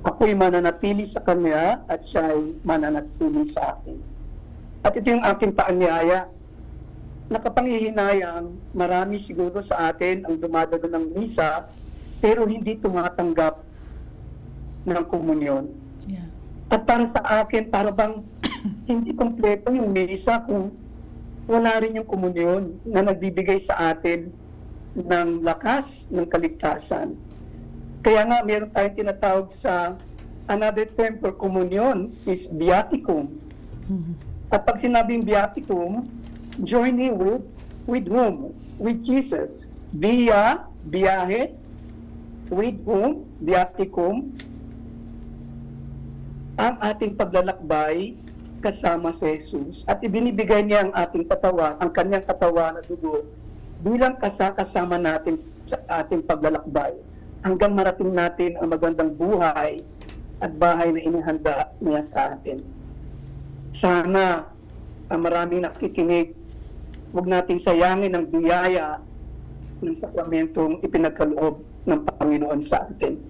Ako'y mananatili sa kanya at siya'y mananatili sa akin. At ito yung aking paanyaya. Nakapanghihinayang, marami siguro sa atin ang dumadalo ng misa pero hindi tumatanggap ng komunyon. Yeah. At para sa akin, para bang hindi kompleto yung misa kung wala rin yung komunyon na nagbibigay sa atin ng lakas, ng kaligtasan. Kaya nga, meron tayong tinatawag sa, another term for communion is viaticum. Mhm. At pag sinabing viaticum, journey with, with whom? With Jesus. Via, biyahe, with whom? Viaticum. Ang ating paglalakbay kasama si Jesus. At ibinibigay niya ang ating katawan, ang kanyang katawan na dugo, bilang kasakasama natin sa ating paglalakbay hanggang marating natin ang magandang buhay at bahay na inihanda niya sa atin. Sana ang maraming nakikinig, huwag nating sayangin ang biyaya ng sakramentong ipinagkaloob ng Panginoon sa atin.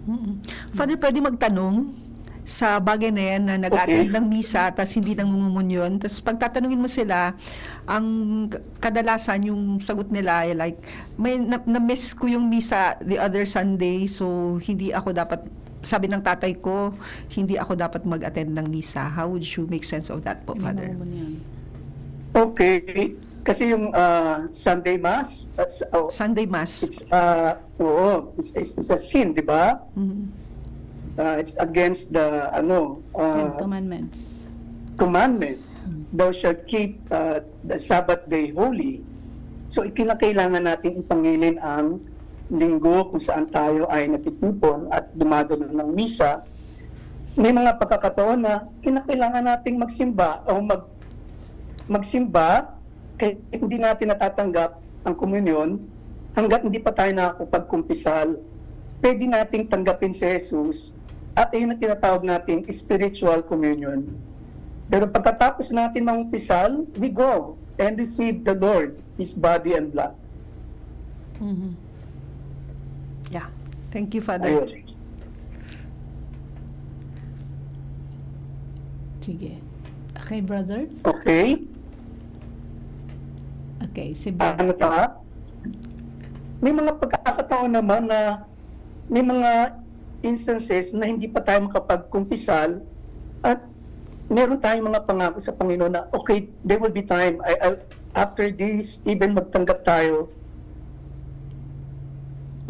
Mm. Father, pwede magtanong sa bagay na yan na nag-attend Okay. ng misa tas hindi nangungumunyon, tas pagtatanungin mo sila, ang kadalasan yung sagot nila ay like, may na- na-miss ko yung misa the other Sunday, so hindi ako dapat, sabi ng tatay ko, hindi ako dapat mag-attend ng misa. How would you make sense of that po, Father? Ano yun? Okay, kasi yung ah, Sunday Mass, uh, s- oh, Sunday Mass. it's, uh, oo, it's, it's, it's a sin, di ba? Mhm. Uh, it's against the ano Ten uh, Commandments. commandment, "Thou shalt keep uh, the Sabbath day holy." So, ikinakailangan natin ipangilin ang linggo kung saan tayo ay nagtitipon at dumadalo ng misa. May mga pagkakataon na kinakailangan nating magsimba o mag, magsimba kahit hindi natin natatanggap ang komunyon hanggat hindi pa tayo nakakapagkumpisal. Pwede nating tanggapin si Jesus at ayun ang tinatawag nating spiritual communion. Pero pagkatapos natin mangumpisal, we go and receive the Lord, His body and blood. Mhm. Yeah. Thank you, Father. Ayun. Sige. Okay, brother? Okay? Okay, si Ano brother. pa? May mga pagkakataon naman na may mga instances na hindi pa tayo makapagkumpisal at meron tayong mga pangako sa Panginoon na, "Okay, there will be time. I, I, after this, even magtanggap tayo,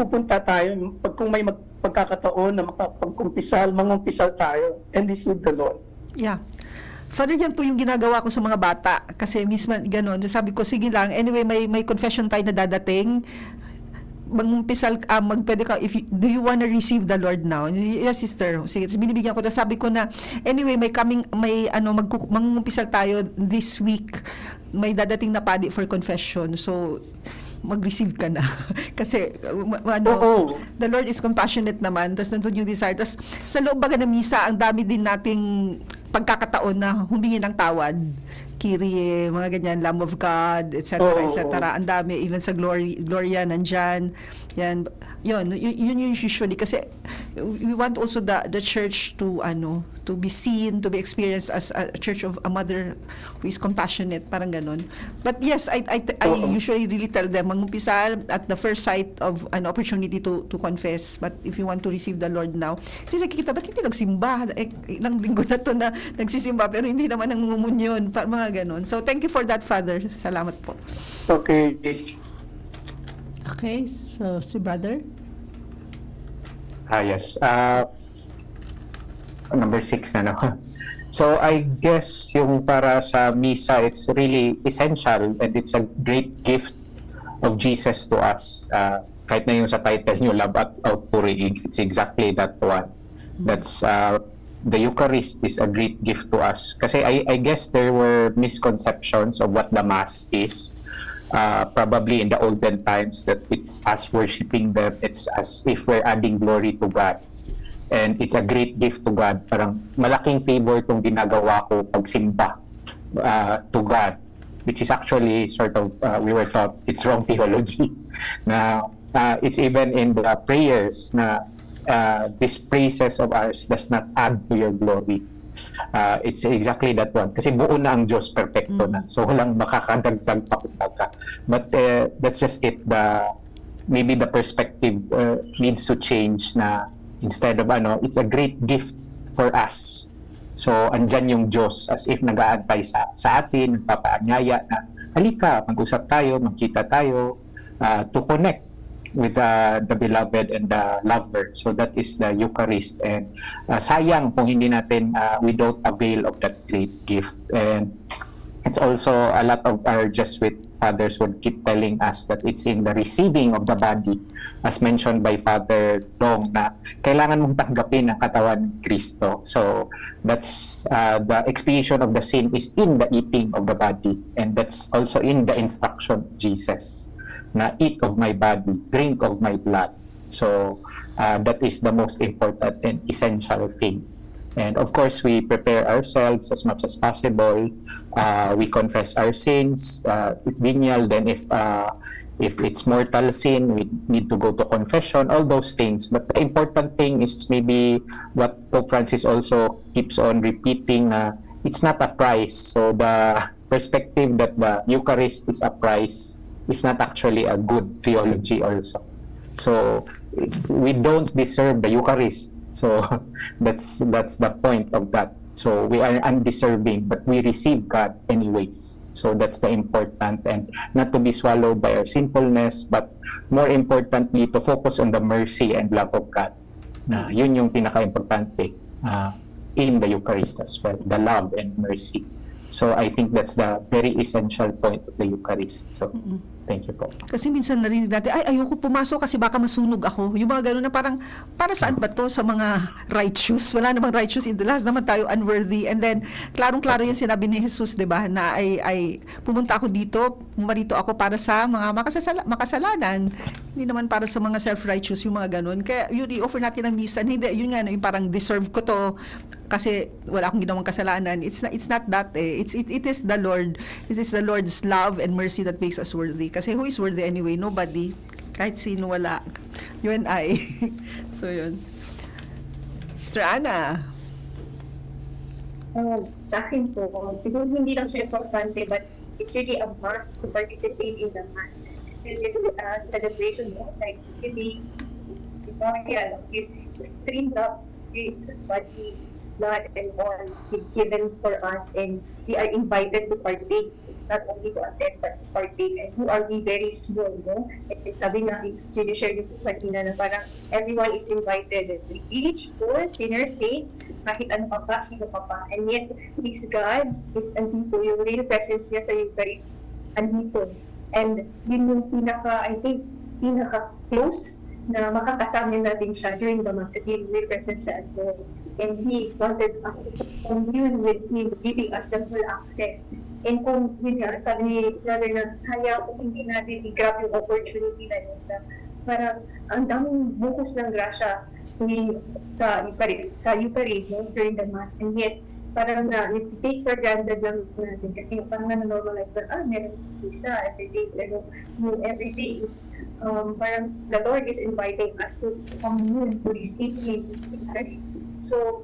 pupunta tayo. Pag kung may mag, pagkakataon na makapagkumpisal, mangumpisal tayo and receive the Lord." Yeah. Father, yan po yung ginagawa ko sa mga bata. Kasi mismo ganun. Sabi ko, "Sige lang. Anyway, may, may confession time na dadating. Mangumpisal, ah, mag, pwede ka, if you, do you wanna receive the Lord now?" "Yes, sister." Sige, so binibigyan ko. Tapos sabi ko na, "Anyway, may coming, may ano, magku, mangumpisal tayo this week. May dadating na padi for confession." So, mag-receive ka na. Kasi, uh, ma- ano, Oo. The Lord is compassionate naman. Tapos nandun yung desire. Tapos sa loob baga ng misa, ang dami din nating pagkakataon na humingi ng tawad. Kyrie, mga ganyan, Lamb of God, et cetera, Oo, et cetera. Ang dami, even sa glory, Gloria, nandyan. Yan, yun, y- yun yung usually. Kasi we want also the the church to, ano, to be seen, to be experienced as a church of a mother who is compassionate, parang ganun. But yes, I I, I Oo. usually really tell them, mangumpisal at the first sight of an opportunity to to confess. But if you want to receive the Lord now, kasi nakikita, ba't hindi nagsimba? Eh, ilang linggo na to na nagsisimba, pero hindi naman nangungumunyon, pa, mga ganun. So, thank you for that, Father. Salamat po. Okay. Okay, so si brother? Ah, yes. Ah, number six na, no? So, I guess yung para sa misa, it's really essential and it's a great gift of Jesus to us. Ah, kahit na yung sa title nyo, Love Out, Outpouring, it's exactly that one. That's, uh, the Eucharist is a great gift to us. Kasi I, I guess there were misconceptions of what the Mass is. Uh, probably in the olden times that it's us worshiping them, it's as if we're adding glory to God. And it's a great gift to God. Parang malaking favor itong ginagawa ko pagsimba, uh, to God, which is actually sort of, uh, we were taught it's wrong theology na, uh, it's even in the prayers na, uh, these praises of ours does not add to your glory. Uh, it's exactly that one. Kasi buo na ang Diyos, perfecto na. So, walang makakadagdag pa, kumbaga. But, uh, that's just it. The, maybe the perspective, uh, needs to change na instead of, ano, it's a great gift for us. So, andyan yung Diyos as if nag-aantay sa, sa atin, nagpapaanyaya na, "Halika, mag-usap tayo, magkita tayo," uh, to connect with, uh, the beloved and the lover. So that is the Eucharist. And, uh, sayang kung hindi natin, uh, we don't avail of that great gift. And it's also a lot of our Jesuit fathers would keep telling us that it's in the receiving of the body, as mentioned by Father Dong, na kailangan mong tanggapin ang katawan ni Kristo. So that's, uh, the expiation of the sin is in the eating of the body, and that's also in the instruction of Jesus na, "Eat of my body, drink of my blood." So, uh, that is the most important and essential thing. And of course, we prepare ourselves as much as possible. Uh, we confess our sins. Uh, if venial, then if, uh, if it's mortal sin, we need to go to confession, all those things. But the important thing is maybe what Pope Francis also keeps on repeating, na it's not a prize. So the perspective that the Eucharist is a prize is not actually a good theology also. So, we don't deserve the Eucharist. So, that's, that's the point of that. So, we are undeserving, but we receive God anyways. So, that's the important, and not to be swallowed by our sinfulness, but more importantly, to focus on the mercy and love of God. Na yun yung pinaka-importante, ah, in the Eucharist as well, the love and mercy. So, I think that's the very essential point of the Eucharist. So, Mm-mm. thank you po. Kasi minsan narinig natin, "Ay, ayoko pumasok kasi baka masunog ako." Yung mga ganun na parang, "Para saan ba to sa mga righteous? Wala namang righteous in the, lahat naman tayo unworthy." And then, klarong-klaro yung sinabi ni Jesus, di ba, na, "Ay, ay, pumunta ako dito, pumarito ako para sa mga makasasala-, makasalanan. Hindi naman para sa mga self-righteous," yung mga ganun. Kaya yun, i-offer natin ang misa. Hindi, yun nga, yung parang, "Deserve ko to kasi wala akong ginawang kasalanan." It's not, it's not that eh. It's, it, it is the Lord. It is the Lord's love and mercy that makes us worthy. Kasi who is worthy anyway? Nobody. Kahit sino, wala. You and I. So, yun. Sister Ana. Um, sa akin po, siguro hindi lang siya importante, but it's really a must to participate in the Mass. And this is a celebration, no? Like, really, memorial of His extreme love, His body, blood, and all He given for us, and we are invited to partake, not only to attend, but to partake. And who are we? Very small, no? And sabi nga, sinishare niyo po kanina na parang everyone is invited. Each poor sinner, saints, kahit ano ka pa, sino ka pa. And yet, this God is andito, yung real presence niya sa Eucharist, andito. And yun yung pinaka, I think, pinaka-close na makakasama natin siya during the Mass kasi yung real presence siya at Lord. And He wanted us to commune with Him, giving us the full access. And kung, yun nga, sabi ni Brother na, sayang kung hindi natin i-grab yung opportunity na yun na parang ang daming buhos ng grasya ni, sa Eucharist, sa Eucharist, no, during the Mass. And yet, parang na, take for granted lang natin kasi parang na-normalize na, ah, meron misa every day, pero yung every day is, um, parang the Lord is inviting us to commune, to receive Him. So,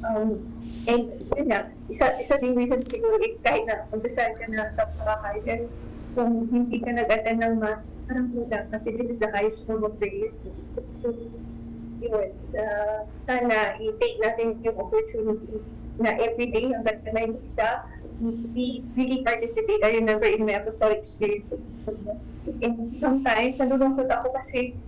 um, and yun nga, isa, isa ding reason siguro is kahit na magdasal ka na sa bahay, pero kung hindi ka nag-attend ng Mass, parang kulang kasi this is the highest form of prayer. So, yun, uh, sana i-take natin yung opportunity na everyday hanggang na yung isa, we really participate. I remember in my apostolic experience, and sometimes, nalulungkot ako kasi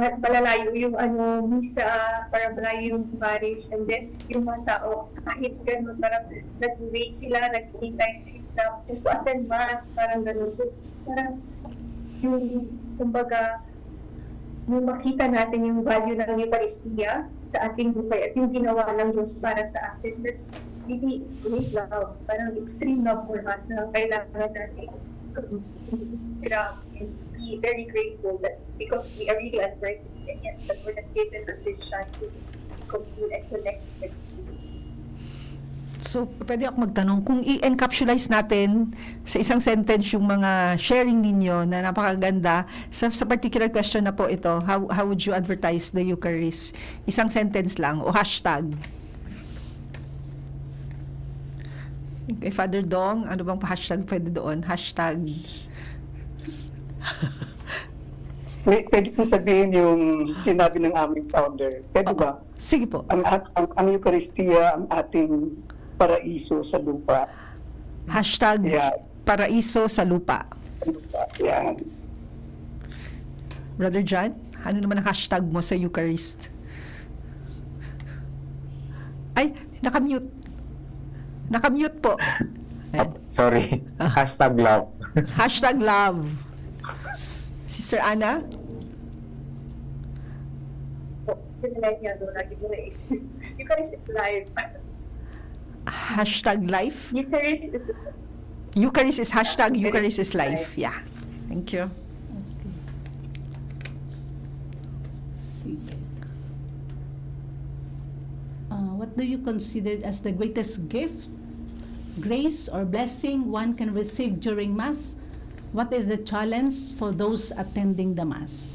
ma- malalayo yung ano, misa, parang malayo yung parish, and then yung mga tao, kahit ganun, parang nag-wait sila, naghihintay sila, just to attend Mass, parang ganun. So, parang yung, kumbaga, yung makita natin yung value ng Eucharistia sa ating buhay at yung ginawa ng Diyos para sa atin, that's really great love, parang extreme love for us na kailangan natin grabe and be very grateful that because we are really unworthy, and yet the Lord has given us this chance to commune and connect with Him. So, pwede ako magtanong, kung i-encapsulize natin sa isang sentence yung mga sharing ninyo na napakaganda, sa, sa particular question na po ito, how, how would you advertise the Eucharist? Isang sentence lang o hashtag. Kay Father Dong, ano bang pa-hashtag pwede doon? Hashtag. May, pwede po sabihin yung sinabi ng aming founder. Pwede Oo. ba? Sige po. Ang, at- ang, ang Eucharistia, ang ating paraiso sa lupa. Hashtag Yeah. paraiso sa lupa. Yan. Brother John, ano naman ang hashtag mo sa Eucharist? Ay, nakamute. Nakamute po. Ayan. Sorry. Hashtag love. Hashtag love. Sister Ana? Yun na lang yan, no? Lagi mo naisip. Eucharist is life. Hashtag life? Eucharist is Eucharist is hashtag Eucharist is life. Yeah. Thank you. Sige. Uh, what do you consider as the greatest gift, grace, or blessing one can receive during Mass? What is the challenge for those attending the Mass?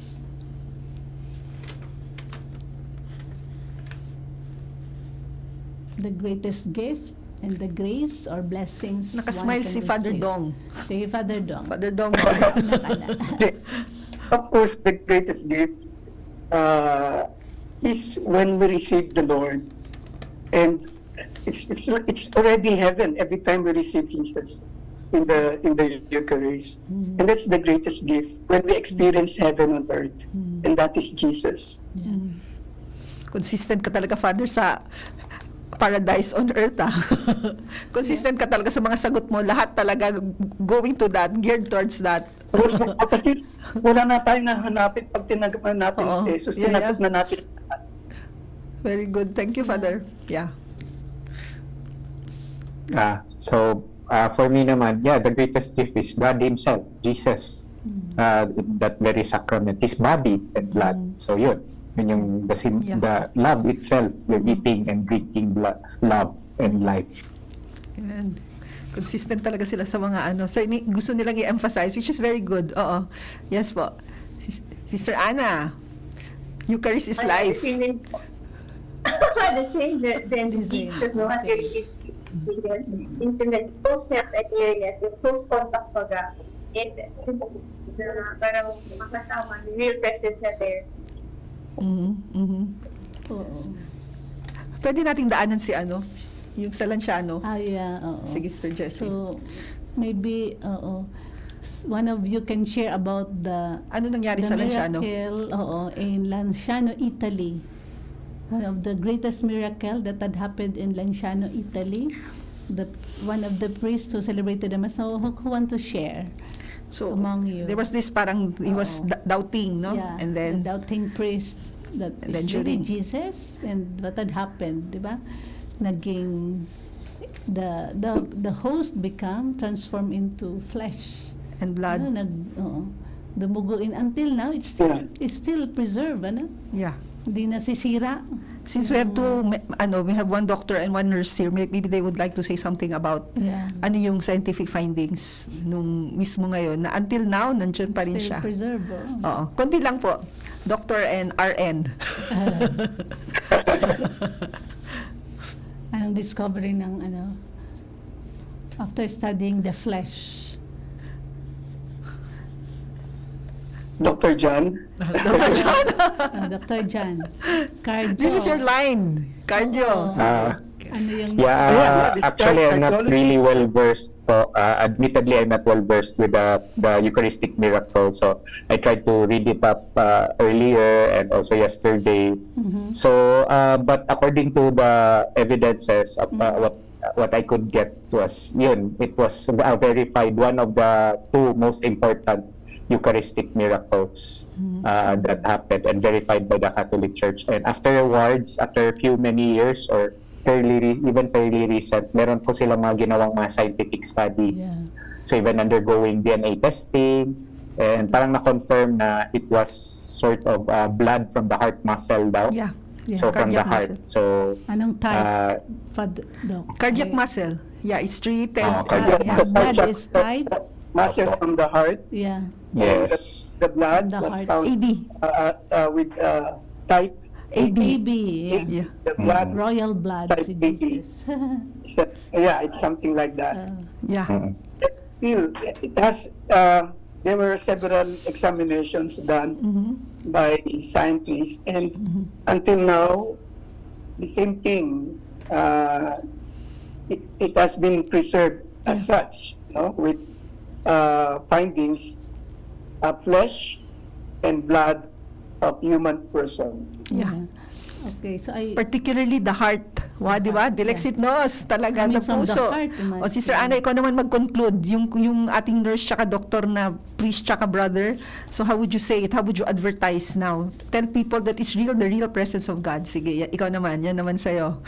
The greatest gift and the grace or blessings Nakasmile one can si Father receive. Dong. Sige, Father Dong. Father Dong. Ano pala? Of course, the greatest gift uh, is when we receive the Lord, and it's, it's it's already heaven every time we receive Jesus in the in the Eucharist, and that's the greatest gift when we experience heaven on earth, and that is Jesus. Yeah. Consistent ka talaga, Father, sa paradise on earth, ah. Consistent ka talaga sa mga sagot mo. Lahat talaga going to that, geared towards that. Kasi wala na tayong nahanapin pag tinanggap na natin Oo. si Jesus. Yeah, Tinanggap yeah. na natin. Very good. Thank you, Father. Yeah. Ah, so, ah, for me naman, yeah, the greatest gift is God Himself, Jesus. Ah, that very sacrament, His body and blood. So, yun. Yun yung the, sim- Yeah. the love itself, yung eating and drinking blood, love and life. And consistent talaga sila sa mga ano. So, ini- gusto nilang i-emphasize, which is very good. Oo. Yes po. Sis- Sister Ana, Eucharist is Ano, life. The same din po. The same din, din The same. Jesus, no? Okay. Kasi Intimate, closeness and nearness, yung close contact baga. And, na parang makasama, real presence na there. Mhm, mhm. Oo. Pwede nating daanan si ano, yung sa Lanciano. Ah, yeah, oo. Sige, Sister Jessie. So, maybe, oo. S- One of you can share about the Ano nangyari the sa Lanciano? Miracle, oo, in Lanciano, Italy. One of the greatest miracle that had happened in Lanciano, Italy. That one of the priests who celebrated the Mass, who, who want to share So, among you. there was this parang he was Oo. d- doubting, no? Yeah, And then, the doubting priest that And then is really during- Jesus and what had happened, di ba? Naging the the the host become transformed into flesh. and blood. Ano, nag, oo. Dumugo in until now, it's still, Yeah. it's still preserved, ano? Yeah. Hindi nasisira. Since we have two, me- ano, we have one doctor and one nurse here, may- maybe they would like to say something about Yeah. ano yung scientific findings nung mismo ngayon na until now, nandiyan pa rin Still siya. preserved, oo. Oo. Konti lang po. Doctor and R N. Anong discovery ng ano? After studying the flesh. Doctor John? Ah, Doctor John. Cardio. This is your line. Cardio. Oo. Ah, Ano yung yeah, Yeah, uh, describe actually, I'm not cardiology. really well versed po. Uh, admittedly, I'm not well versed with the, the Eucharistic miracle. So, I tried to read it up uh, earlier and also yesterday. Mhm. So, uh, but according to the evidences of uh, Mhm. what what I could get was, yun, it was a verified, one of the two most important Eucharistic miracles Mhm. uh, that happened and verified by the Catholic Church. And afterwards, after a few many years or fairly re- even fairly recent, meron po silang mga ginawang mga scientific studies. Yeah. So even undergoing D N A testing, and parang na-confirm na it was sort of uh, blood from the heart muscle daw. Yeah. Yeah. So from the Cardiac heart. muscle. So Anong type? uh, Fad, Doc? Cardiac Ay, muscle. Yeah, it's treated. Ah, uh, cardiac yeah. His blood Cardiac- is type? Muscle from the heart. Yeah. And the, yes. the blood The was heart. found A B. uh, uh, with uh, type A B. A B. Yeah. Yeah. the blood Royal blood type si A B. Jesus. So, yeah, it's something like that. Uh, Yeah. Mm. Still, it has. Uh, there were several examinations done Mhm. by scientists, and mhm. until now, the same thing. Uh, it, it has been preserved as such, no, with uh, findings of flesh and blood of human person. Yeah. Okay, so I Particularly the heart. Wa, di ba? Yeah. Dilexit nose, talaga Coming the from the puso. heart, you must O Sister say. Ana, ikaw naman mag-conclude. Yung, yung ating nurse tsaka doktor na priest tsaka brother. So how would you say it? How would you advertise now? Tell people that it's real, the real presence of God. Sige, ya- ikaw naman. Yan naman sa'yo.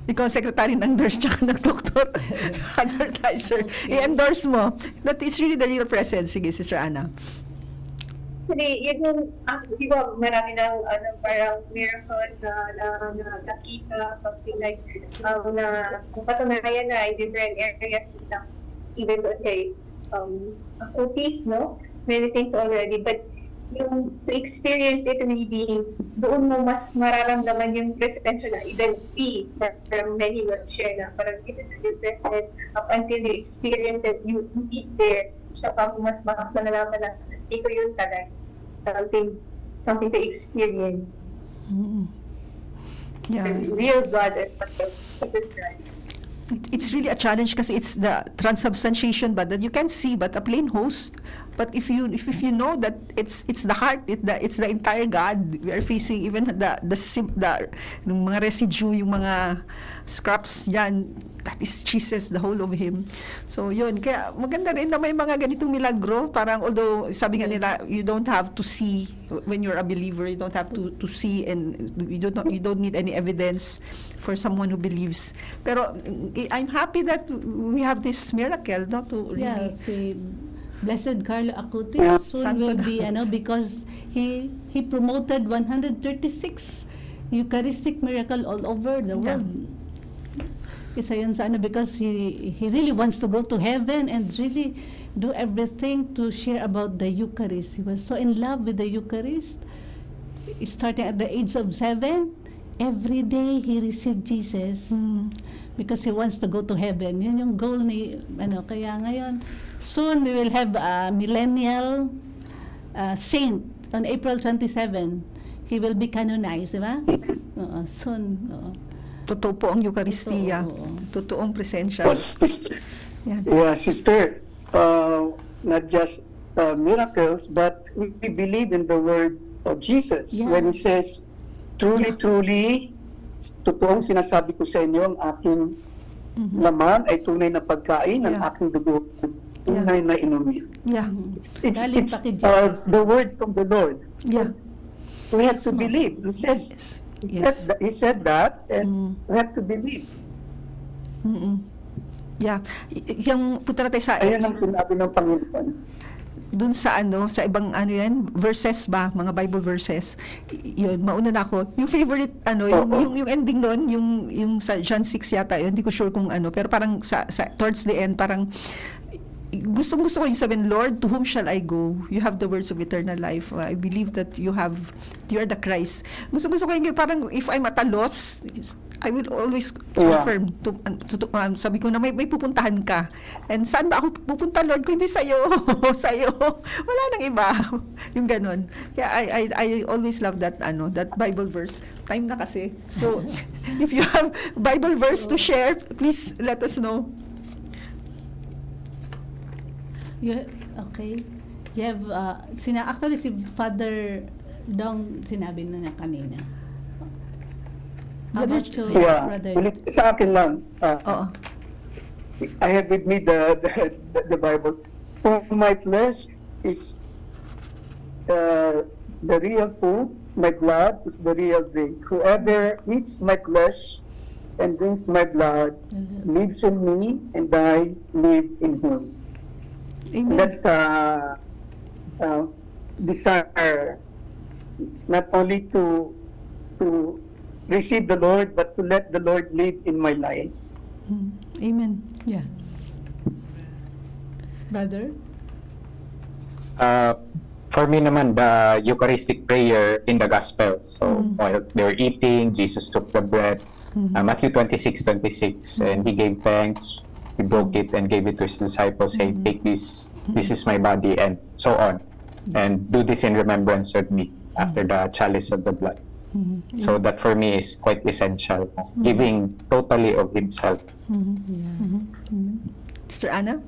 Ikaw ang secretary ng nurse tsaka ng doktor. Advertiser. I-endorse mo. That is really the real presence. Sige, Sister Ana. Actually, yun yung, ah, di ba, marami ng, ano, parang miracle na, na, na nakita, something like, um, na napatunayan na in different areas, like, even let's say, um, Acutis, no? Many things already, but yung to experience it really, doon mo mas mararamdaman yung presensya na even we, parang many will share na parang this is the present up until you experience that you, you eat there, siya pa mo mas ma- malalaman na ito yun talaga. Something, something to experience. Mm. Yeah. The real God and Jesus Christ. It- It's really a challenge kasi it's the transubstantiation, but that you can see, but a plain host. But if you if, if you know that it's it's the heart, it the, it's the entire God we are facing, even the the sim, the yung mga residue, yung mga scraps yan, that is Jesus, the whole of him. So yun, kaya maganda rin na may mga ganitong milagro. Parang although sabi nga nila, you don't have to see when you're a believer, you don't have to to see, and you don't you don't need any evidence for someone who believes. Pero eh, I'm happy that we have this miracle, no, to really Yeah, si Blessed Carlo Acutis Yeah. soon Santo will na. Be, ano, because he he promoted one hundred thirty-six Eucharistic miracle all over the Yeah. world. Isa yun sa ano, because he he really wants to go to heaven and really do everything to share about the Eucharist. He was so in love with the Eucharist. Starting at the age of seven, Every day he received Jesus Mm. because he wants to go to heaven. Yun yung goal ni, ano, kaya ngayon, soon we will have a millennial uh, saint on April twenty-seven. He will be canonized, di ba? Oo, soon. Oo. Totoo po ang Eucharistia. Totoo, oo. Totoong presensya. Oh, sister. Yan. Yeah, sister. Uh, not just uh, miracles, but we we believe in the word of Jesus Yeah. when he says, "Truly, Yeah. truly, totoong sinasabi ko sa inyo, ang aking Mhm. laman ay tunay na pagkain, ang Yeah. aking dugo, tunay na inumin." Yeah. Mhm. It's, Galing it's, pa kay uh, Jesus. the word from the Lord. Yeah. We have to Mismo. believe. He says, Yes. he, Yes. said, he said that, and Mm. we have to believe. Mm-mm. Yeah. Y- Yung punta na tayo sa Ayun ang sinabi ng Panginoon. dun sa ano, sa ibang ano yan, verses ba, mga Bible verses. Y- Yun, mauna na ako. Yung favorite, ano, yung, Oo. yung, yung ending nun, yung, yung sa John six yata, yun, hindi ko sure kung ano, pero parang sa, sa towards the end, parang gustong gusto ko yung sabihin, "Lord, to whom shall I go? You have the words of eternal life. Uh, I believe that you have, you are the Christ." Gusto gusto ko yung parang if I'm at a loss, I will always Yeah. confirm. To, to, to- um, sabi ko na may, may pupuntahan ka. And saan ba ako pupunta, Lord, kung hindi sa'yo? Sa'yo. Wala nang iba. Yung ganun. Kaya I, I, I always love that, ano, that Bible verse. Time na kasi. So, if you have Bible verse to share, please let us know. You, okay. You have, uh, sina, actually, si Father Dong, sinabi na niya kanina. How Brother about you, Yeah, Brother? Ulit, sa akin lang, uh, Oo. I have with me the, the, the Bible. "For my flesh is uh, the real food, my blood is the real drink. Whoever eats my flesh and drinks my blood lives in me, and I live in him." Amen. That's uh, uh, desire not only to to receive the Lord, but to let the Lord live in my life. Mm. Amen. Yeah. Brother? Uh, for me naman, the Eucharistic prayer in the Gospel. So, Mm. while they're eating, Jesus took the bread, Mhm. uh, Matthew twenty-six, twenty-six, and he gave thanks, he broke it and gave it to his disciples, saying, "Take this, this is my body," and so on. "And do this in remembrance of me," after the chalice of the blood. Mhm. So that for me is quite essential, giving totally of himself. Mhm. Yeah. Mhm. Mhm. Sister Anna?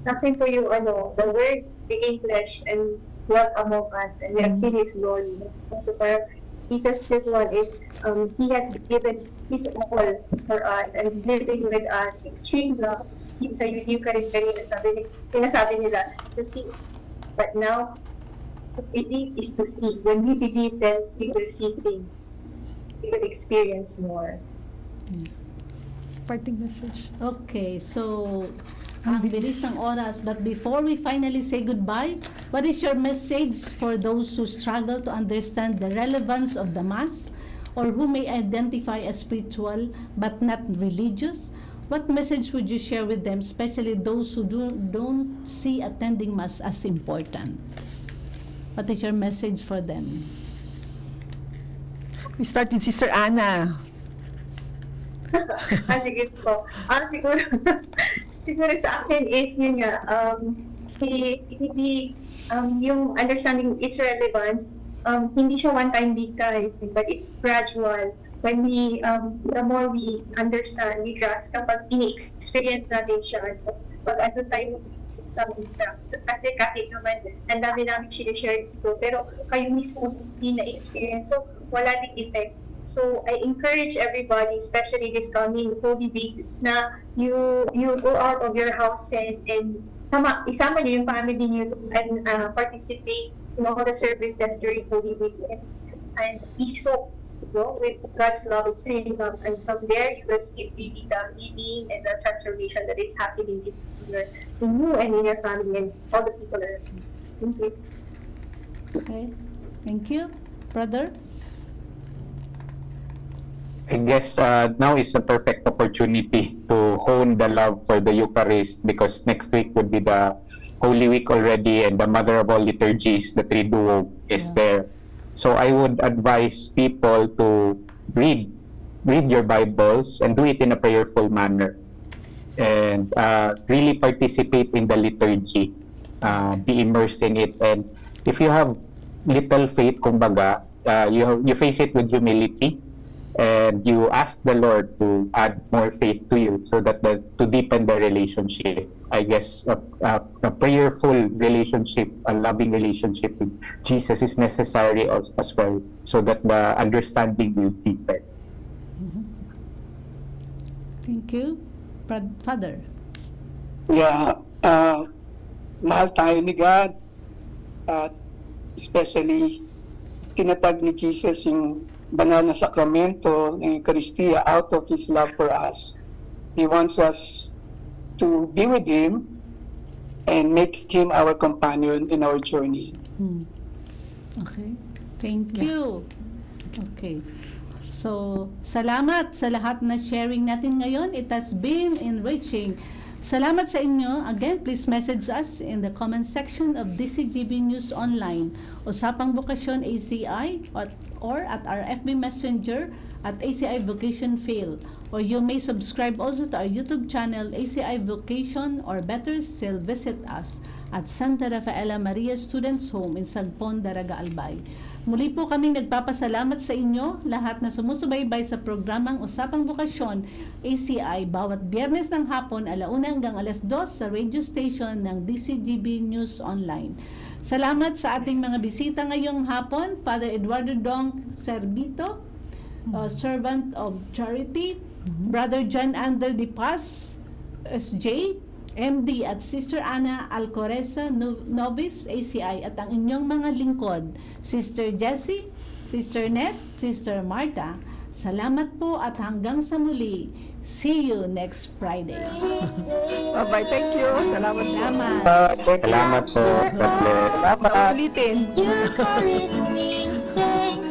Sa akin po yung ano, the word became flesh and dwelt among us, and we have seen His glory. So parang Jesus, this one is, um, He has given His all for us and living with us, extreme love. Yung sa Eucharist kanina, sabi ni, sinasabi nila, to see. But now, to believe is to see. When we believe, then we will see things. We will experience more. Parting message. Okay, so, Ang ang bilis bilis. ng oras. But before we finally say goodbye, what is your message for those who struggle to understand the relevance of the Mass or who may identify as spiritual but not religious? What message would you share with them, especially those who do, don't see attending Mass as important? What is your message for them? We start with Sister Anna. Ah, sige po. Ah, siguro, siguro sa akin is yun nga, um, hi- hindi, um, yung understanding its relevance, um, hindi siya one time, big time, but it's gradual. When we, um, the more we understand, we grasp, kapag ini-experience natin siya, pag ano tayo sa misa. Kasi kahit naman, ang dami namin sinishare dito, pero kayo mismo hindi na-experience. So, wala ding effect. So, I encourage everybody, especially this coming Holy Week, na you you go out of your houses and sama, isama niyo yung family niyo and uh, participate in all the services during Holy Week. And, and be soaked, you know, with God's love, His love. And from there, you will see really the healing and the transformation that is happening in, your, in you and in your family and all the people around you. Thank you. Okay, thank you. Brother? I guess uh, now is the perfect opportunity to hone the love for the Eucharist, because next week would be the Holy Week already, and the Mother of all liturgies, the Triduum, is Yeah. there. So I would advise people to read read your Bibles and do it in a prayerful manner, and uh, really participate in the liturgy, uh, be immersed in it. And if you have little faith, kumbaga, uh, you you face it with humility, and you ask the Lord to add more faith to you, so that the, to deepen the relationship. I guess a, a, a prayerful relationship, a loving relationship with Jesus is necessary as, as well, so that the understanding will deepen. Thank you. Brad- Father. Yeah, uh, mahal tayo ni God, at especially tinatag ni Jesus yung banal na sakramento ng Eucharistia out of His love for us. He wants us to be with Him and make Him our companion in our journey. Hmm. Okay. Thank you. Okay. So, salamat sa lahat na sharing natin ngayon. It has been enriching. Salamat sa inyo. Again, please message us in the comment section of D C G B News Online, Usapang Bokasyon A C I, at, or at our F B Messenger at A C I Vocation Phil. Or you may subscribe also to our YouTube channel, A C I Vocation, or better still, visit us at Santa Rafaela Maria Students' Home in Sagpon, Daraga, Albay. Muli po kaming nagpapasalamat sa inyo, lahat na sumusubaybay sa programang Usapang Bokasyon, A C I, bawat Biyernes ng hapon, alauna hanggang alas dos sa radio station ng D C G B News Online. Salamat sa ating mga bisita ngayong hapon, Father Eduardo Dong Servito, uh, Servant of Charity, Brother John Ander de Paz, S J, M D, at Sister Ana Alcoreza, no- Novice, A C I, at ang inyong mga lingkod, Sister Jessie, Sister Net, Sister Martha. Salamat po at hanggang sa muli. See you next Friday. Bye-bye. Thank you. Salamat po. Salamat. Salamat po. God bless. Sa ulitin. Eucharist means thank